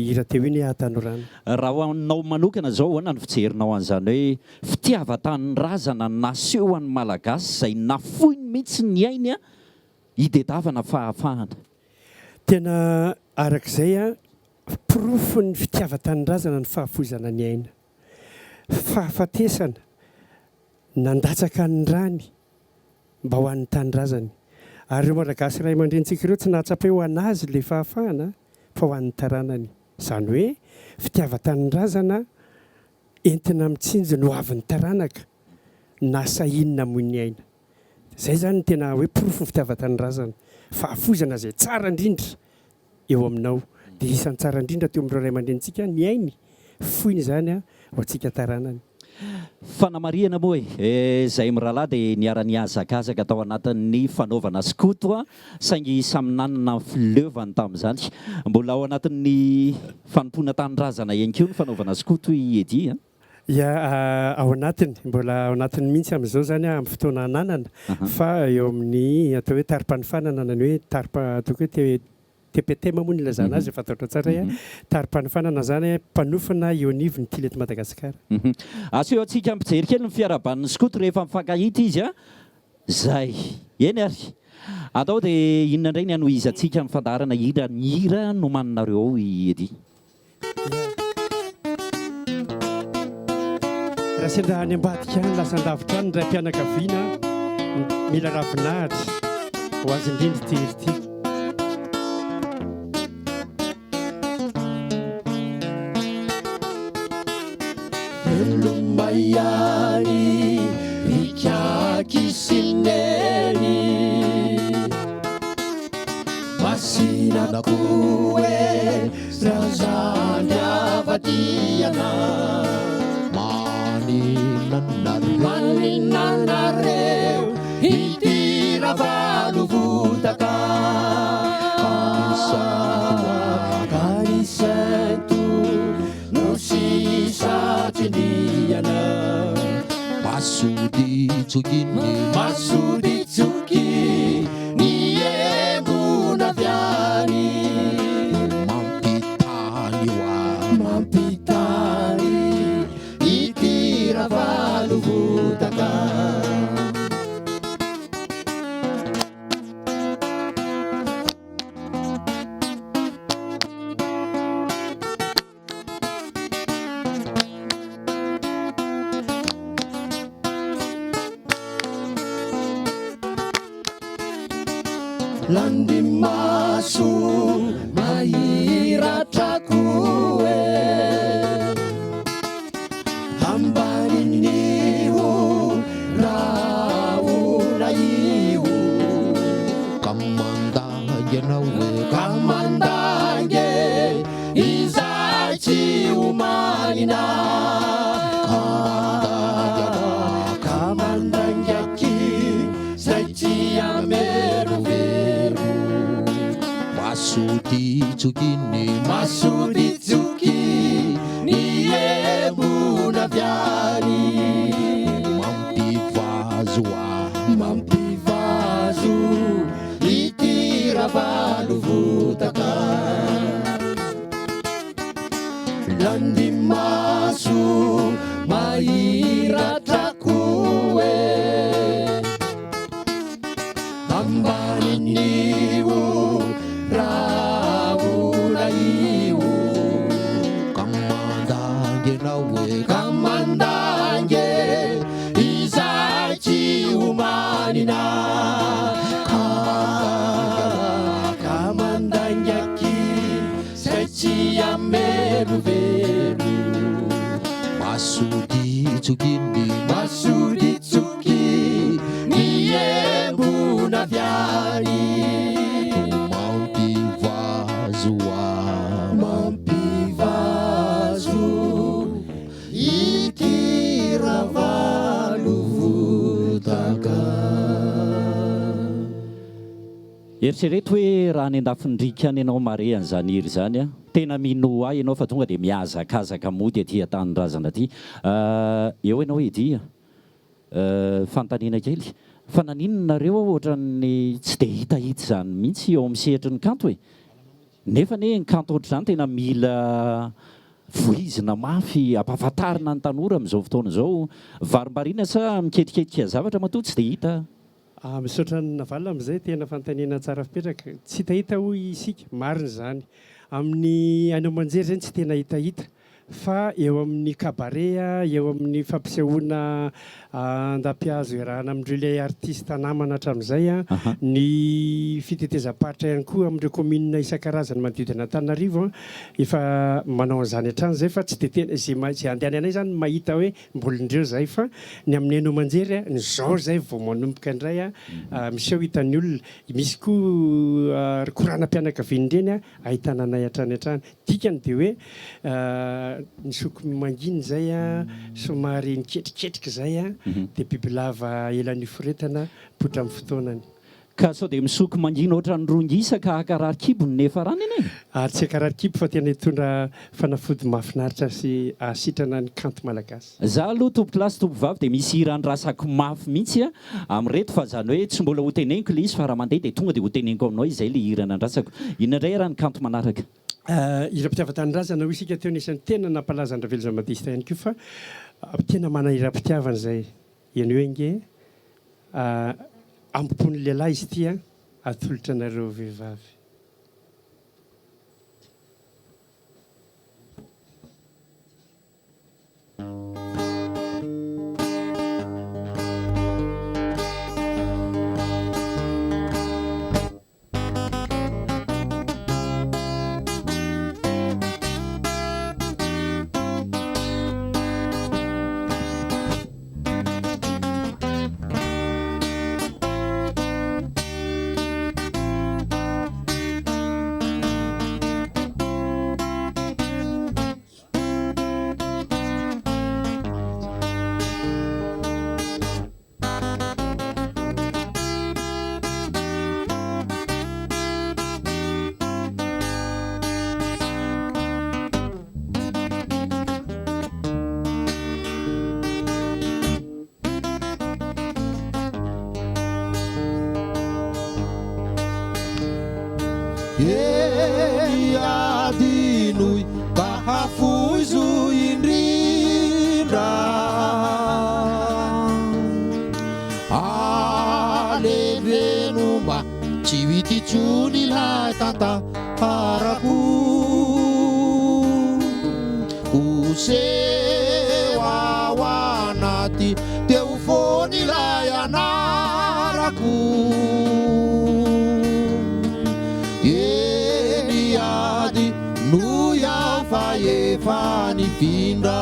hira teo iny hoe Hatanorana. Raha ho anao manokana izao, ahoana ny fijerinao an'izany hoe fitiavan-tanindrazana naseho an'ny Malagasy izay nafoiny mihitsy ny ainy hidedavana fahafahana? Tena arak'izay, porofon'ny fitiavan-tanindrazana ny fahafoizana ny aina. Fahafatesana nandatsaka ny rany mba ho an'ny tanindrazany. Ary ireo Malagasy ray aman-drenintsika ireo tsy nahatsapa hoe ho an'azy ilay fahafahana fa ho an'ny taranany. Izany hoe fitiavan-tanindrazana entina mitsinjo ny hoavin'ny taranaka na sahiny namoy ny aina. Izay izany no tena hoe porofon'ny fitiavan-tanindrazana. Fahafoizana izay tsara indrindra eo aminao. Dia isan'ny tsara indrindra teo amin'ireo ray aman-drenintsika ny ainy, foiny izany ho antsika taranany. Fanamarihana moa e, izahay mirahalahy dia niara-nihazakazaka tao anatin'ny fanaovana skoto saingy samy nanana ny fileovany tamin'izany. Mbola ao anatin'ny fanompoana tanindrazana ihany koa ny fanaovana skoto i Eddy a. Ya, ao anatiny, mbola ao anatiny mihitsy amin'izao izany aho amin'ny fotoana ananana fa eo amin'ny atao hoe tari-panofanana na ny hoe tari-pa ataoko hoe TPTM moa no ilazana azy, fantatrao tsara hoe tari-panofanana izany, mpanofana eo anivon'ny Tily eto Madagasikara. Aseho antsika mpijery kely ny fiarahaban'ny skoto rehefa mifankahita izy a! Zay. Eny ary. Andao dia inona indray ny hanohizantsika ny fandaharana hira ny hira nomaninareo ao i Eddy? Raha sendra any ambadika any, lasa an-davitra any ny raim-pianakaviana, mila ravinahitra ho azy indrindra ity hira ity. Veloma ihany ry sy neny. Masina koa e Razandry avadiana. Manina Manina anareo ity Ravalovotaka. Ka ny sento no sisa tsindriana. Masoditsoky ny Masoditsoky ny embona avy any. Mampitany ho ahy. Mampitany ity Ravalovotaka. Landimaso mahiratra koa e Ambanin'io rahona io Ka mandainga ianao e Ka mandainga e Izay tsy omanina Ka mandainga aky Zay tsy hamerovero Masoditsoky ny Masoditsoky ny embona avy any Mampivazo ahy Mampivazo ity Ravalovotaka Landimaso mahiratra koa e Ambanin'io rahona io Ka mandangy ianao e Ka mandangy e Izay tsy omanina Ka mandainga aky Zay tsy hamerovero. Masoditsoky ny Masoditsoky ny embona avy any. Mampivazo ahy. Mampivazo ity Ravalovotaka. Eritrereto hoe raha any andafin'ny riaka any ianao mahare an'izany hira izany an! Tena minoa ahy ianao fa tonga dia mihazakazaka mody aty an-tanindrazana aty. Eo ianao Eddy a! Fanontaniana kely, fa naninona nareo ohatran'ny tsy dia hitahita izany mihitsy eo amin'ny sehatry ny kanto e? Nefa anie ny kanto ohatr'izany tena mila voizina mafy, ampahafantarina ny tanora amin'izao fotoana izao. Varimbariana sa miketriketrika zavatra matoa tsy dia hita? Ah misaotra an'i Naval amin'izay, tena fanontaniana tsara fipetraka. Tsy hitahita hoy isika, marina izany. Amin'ny haino aman-jery izany tsy tena hitahita fa eo amin'ny cabaret, eo amin'ny fampisehoana an-dampihazo iarahana amin'ireo ilay artista namana hatramin'izay, ny fitetezam-paritra ihany koa amin'ireo commune isan-karazany manodidina an'Antananarivo, efa manao an'izany hatrany izay fa tsy dia tena, izay andehananay izany mahita hoe Mbolondreo zay fa ny amin'ny haino aman-jery a, ny zao zay vao manomboka indray a, miseho hitan'ny olona, misy koa ry koranam-pianakaviana ireny a, ahitana anay hatrany hatrany. Dikany dia hoe Nisoko mangina izay a, somary niketriketrika izay a, dia bibilava ela niforetana, mipoitra amin'ny fotoanany. Ka sao dia misoko mangina ohatran'ny rongisa ka hankarary kibo ny nefarany anie e! Ary tsy hankarary kibo fa tena hitondra fanafody mahafinaritra sy hahasitrana ny kanto malagasy. Za aloha tompokolahy sy tompovavy dia misy hira andrasako mafy mihitsy amin'ireto fa zany hoe tsy mbola hoteneniko ilay izy fa raha mandeha dia tonga dia hoteneniko aminao izay ilay hira nandrasako. Inona indray ary ny kanto manaraka? Hiram-pitiavan-tanindrazana hoy isika teo, anisan'ny tena nampalaza an-dRavelo Jean Baptiste ihany koa fa tena manana hiram-pitiavana izay. Henoy ange Ambom-pon'ny lehilahy izy ity an, atolotra anareo vehivavy. Eny adinoy mba hafoizo indrindra Aleveno mba tsy ho hita intsony ilay tantarako Koseho ao anaty teo foana ilay anarako Eny ady noho aho fa efa nifindra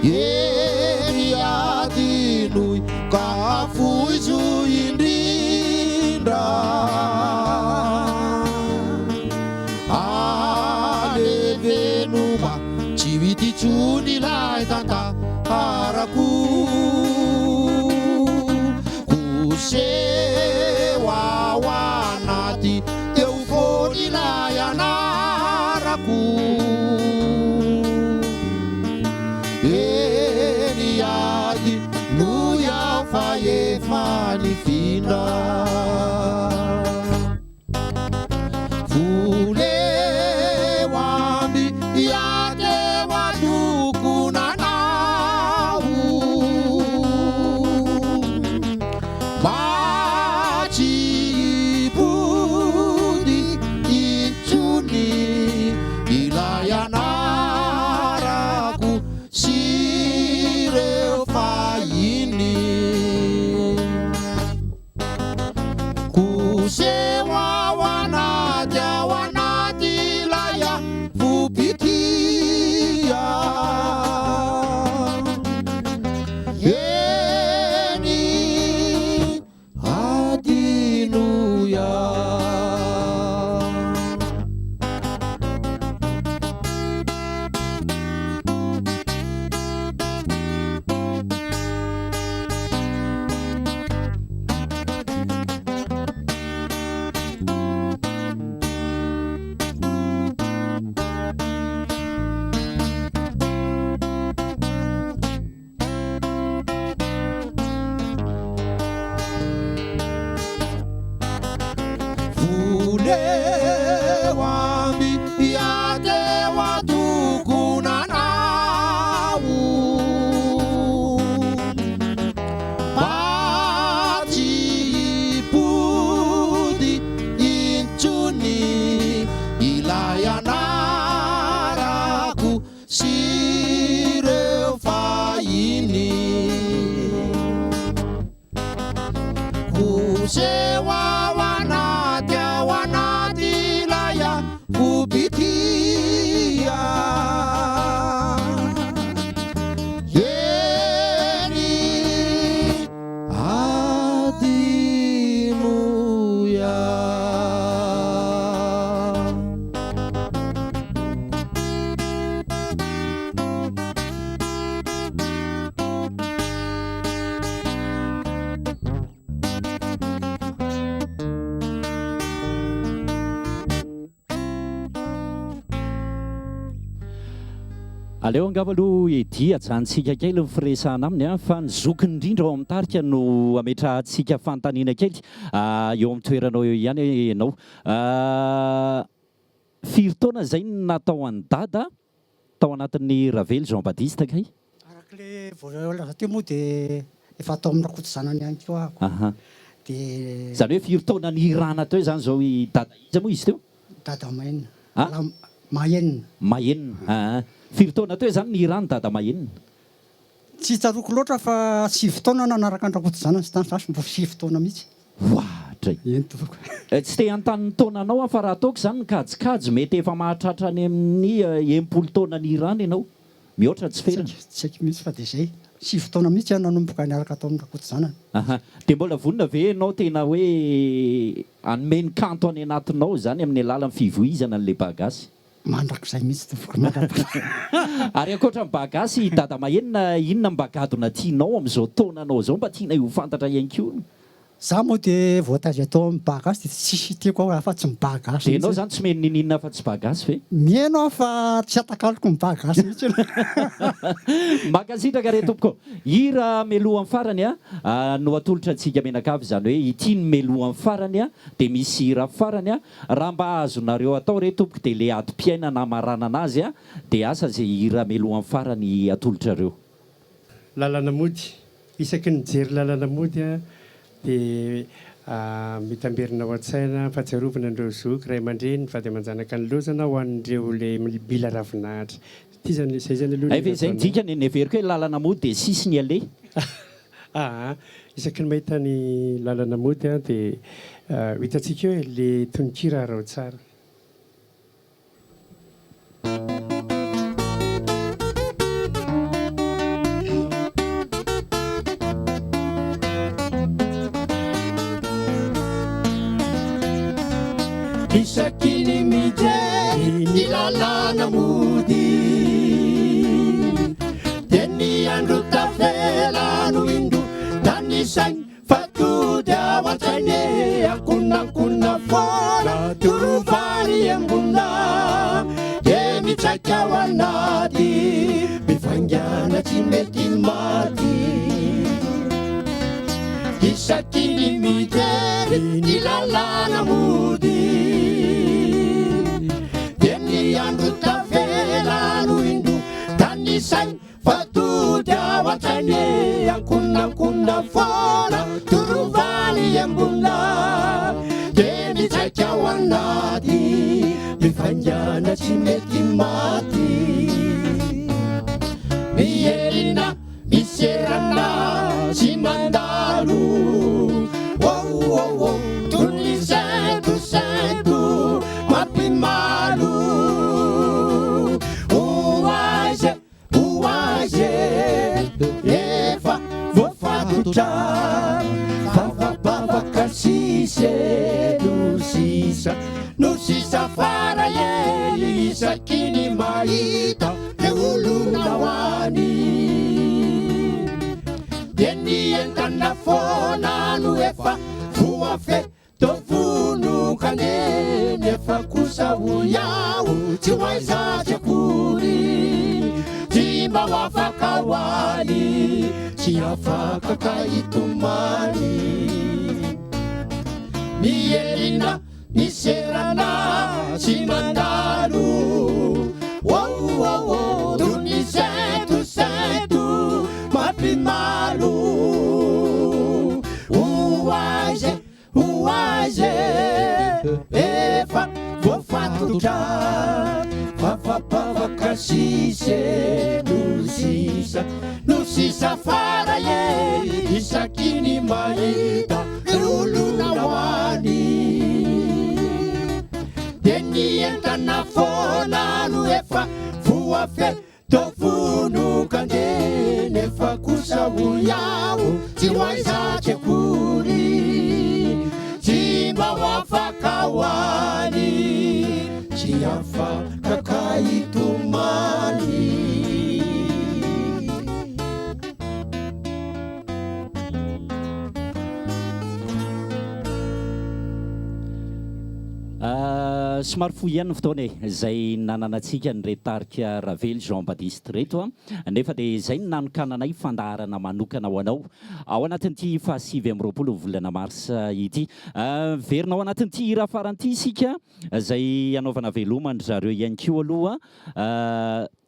Eny adinoy ka afoizo indrindra Aleveno mba tsy ho hita intsony ilay tantarako Koseho ao anaty teo foana ilay anarako Eny ady noho aho fa efa nifindra Voleo amby hiady eo an-tokonanao Mba tsy hipody intsony ilay anarako sy ireo fahiny. Koseho ao anaty ao anaty ilay afom-pitia. Eny adinoy aho. Voleo amby hiady eo an-tokonanao Mba tsy hipody intsony ilay anarako sy ireo fahiny. Koseho ao anaty ao anaty ilay afom-pitia. Eny adinoy aho. Aleo angamba aloha Eddy ajanontsika kely ny firesahana aminy an, fa ny zokiny indrindra ao amin'ny tarika no ametrahantsika fanontaniana kely eo amin'ny toeranao eo ihany ianao. Firy taona izay no natao an'i Dada tao anatin'ny Ravelo Jean Baptiste kay? Araka ilay voalaza teo moa dia efa atao amin'ny Rakotozanany ihany koa aho. Aha. Dia. Izany hoe firy taona nihirana teo izany izao i Dada iza moa izy teo? Dada Mahenina. A? Mahenina. Mahenina, aa. Firy taona teo izany nihirany Dada Mahenina? Tsy tsaroako loatra fa sivy taona nanaraka an-dRakotozanany sy tany fa mbo sivy taona mihitsy. Oadray! Eny tompoko. Tsy te hanontany ny taonanao aho fa raha ataoko izany ny kajikajy mety efa mahatratra any amin'ny 60 taona nihirana ianao. Mihoatra tsy ferana. Tsy haiko mihitsy fa dia izay. Sivy taona mihitsy aho nanomboka niaraka tao amin'ny Rakotozanany. Aha. Dia mbola vonona ve ianao tena hoe hanome ny kanto any anatinao izany amin'ny alalan'ny fivoizana an'ilay ba gasy? Mandrakizay mihitsy tompoko, mandrakizay. Ary ankoatra ny ba gasy, Dada Mahenina, inona mba gadona tianao amin'izao taonanao izao mba tianay ho fantatra ihany koa? Za moa dia voataiza tao amin'ny ba gasy dia tsisy tiako aho afa tsy ny ba gasy Dia ianao mihitsy. izany tsy mihaino niniana afa tsy ba gasy ve? Mihaino aho fa tsy atakaloko ny ba gasy mihitsy aloha. Mankasitraka re tompoko. Hira melohan'ny farany a, no atolotra antsika mianakavy izany hoe ity ny melohan'ny farany a, dia misy hira farany a, Raha mba azonareo atao re tompoko dia le adim-piainana hamaranana azy a, dia asa ze hira melohan'ny farany atolotrareo. Lalana mody. Isaky ny mijery lalana mody aho dia mitamberina ao an-tsaina fahatsiarovana an'ireo zoky, ray aman-dreny, vady aman-janaka nilaozana ho an'ireo ilay mila ravinahitra. Ity izany, izay izany aloha ny Hay ve izay ny hira ataonay. dikany e, neveriko hoe lalana mody dia sisiny aleha. Aa isaky ny mahita ny lalana mody aho dia ho hitantsika eo e, le tononkira araho tsara. Isaky ny mijery ny lalana mody. Dia ny andro tavela no indro tanisainy fa tody ao an-tsainy e akonakona foana torovary embona dia mitsaika ao anaty mivaingana tsy mety maty isaky ny mijery ny lalana mody dia ny andro tavela no indro Tanisainy fa tody ao an-tsainy ankonankonina foana torovaly embona dia mitsaika ao anaty mivaingana tsy mety maty mihelina miserana tsy mandalo oh oh oh toy ny sento sento mampimalo Ho aiza ho aiza efa voafatotra vavabavaka sisa no sisa no sisa fara e isaky ny mahita le olona ho any dia ny entana foana no efa voafehy Toa vonoka anie nefa kosa hoy aho tsy ho aiza tsy akory Tsy mba ho afaka ho any tsy afaka ka hitomany Mihelina miserana tsy mandalo Oh oh oh toy ny sentosento mampimalo Ho aiza Ho aiza e, efa voafatotra Vavabavaka sisa e, no sisa, no sisa fara e Isaky ny mahita ireo olona ho any Dia ny entana foana no efa voafehy Toa vonoka ange nefa kosa hoy aho tsy ho aiza tsy akory Tsy mba ho afaka ho any tsy afaka ka hitomany. Somary fohy ihany ny fotoana e, izay nananantsika an'ireto tarika Ravelo Jean Baptiste ireto a, nefa dia izay no nanokananay fandaharana manokana ho anao ao anatin'ity faha 29 volana marsa ity. Miverina ao anatin'ity hira farany ity isika izay hanaovana veloma an-dry zareo ihany koa aloha.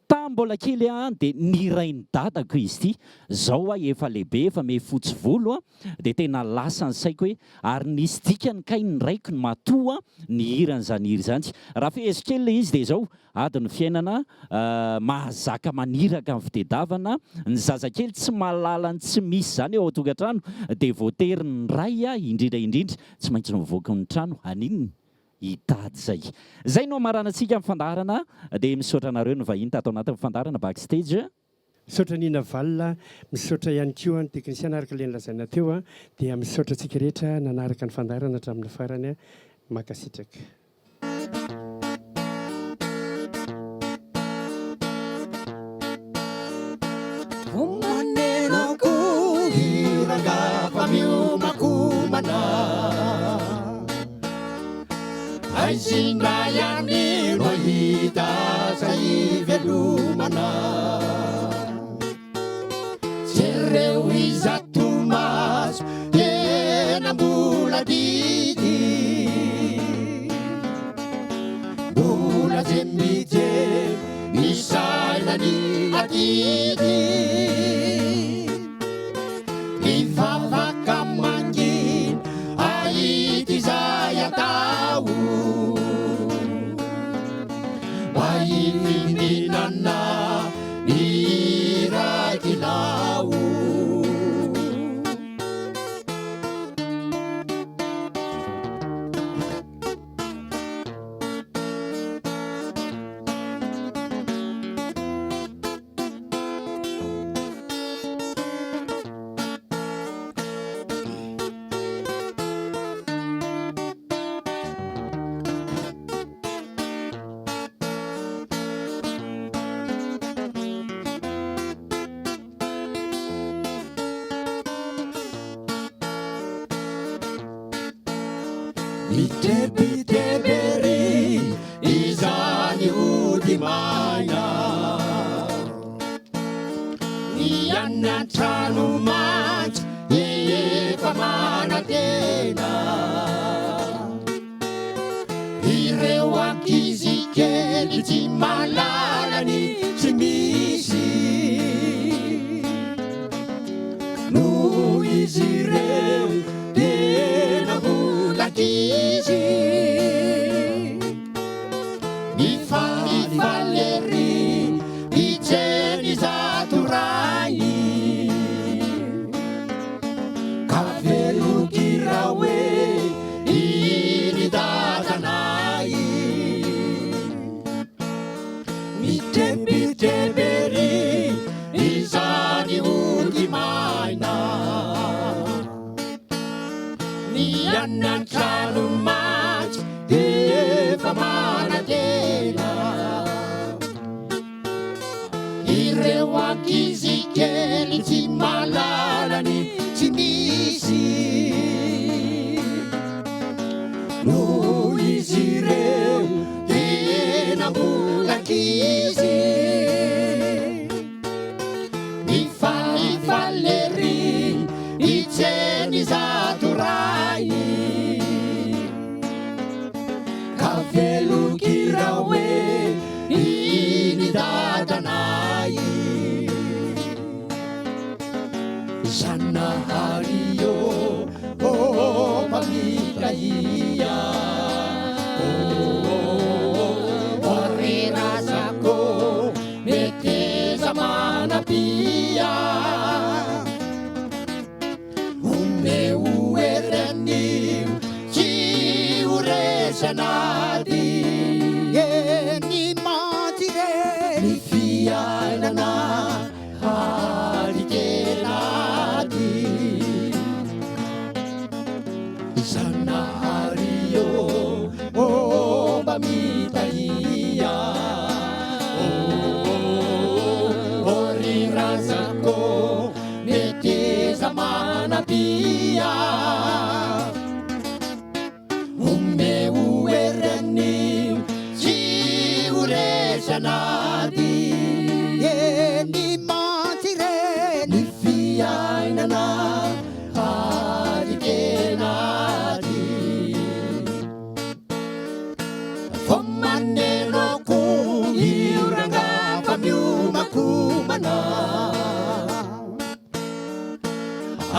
Tamin'ny mbola kely aho dia nirain'i dadako izy ity, zao aho efa lehibe efa miha fotsy volo dia tena lasa ny saiko hoe ary nisy dikany kay ny raiko ny matoa nihira an'izany hira izany. Raha feheziko kely ilay izy dia izao, ady ny fiainana, mahazaka maniraka ny fitedavana, ny zazakely tsy mahalala ny tsy misy izany ao an-tokantrano dia voatery ny ray indrindra indrindra tsy maintsy mivoaka ny trano haninona? hitady izay. Izay no hamaranantsika ny fandaharana dia misaotra anareo nivahiny tato anatin'ny fandaharana Backstage. Misaotra an'i Naval, misaotra ihany koa ny teknisiana araka ilay nolazaina teo dia misaotra antsika rehetra nanaraka ny fandaharana hatramin'ny farany. Mankasitraka.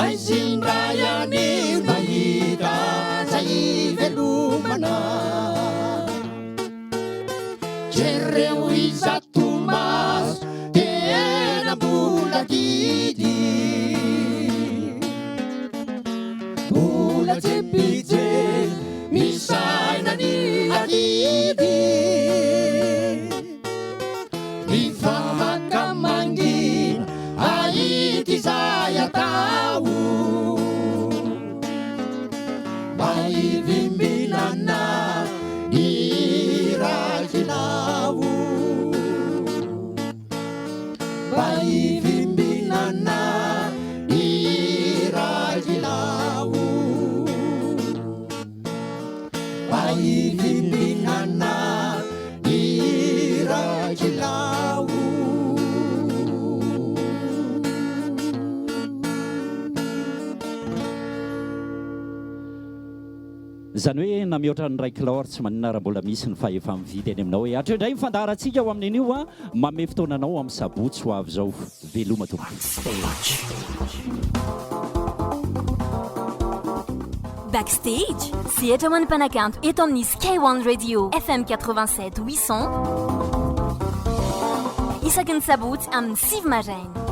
Aiza indray anio nahita zay hivelomana. Jereo izato maso tena mbola didy. Mbola tsy mpijery misaina ny adidy. Mivavaka mangina ahita izay atao. Mba hivimbinana ny irak'ilao. Mba hivimbinana ny irak'ilao. Mba hivimbinana ny irak'ilao. Izany hoe na mihoatra ny iray kilao ary tsy maninona raha mbola misy ny fahefa-mividy eny aminao e. Hatreo indray ny fandaharantsika ho amin'ny anio a. Manome fotoana anao amin'ny sabotsy ho avy izao. Veloma tompoko. Backstage, sehatra ho an'ny mpanakanto eto amin'ny Sky One Radio FM 87 800 isaky ny sabotsy amin'ny sivy maraina.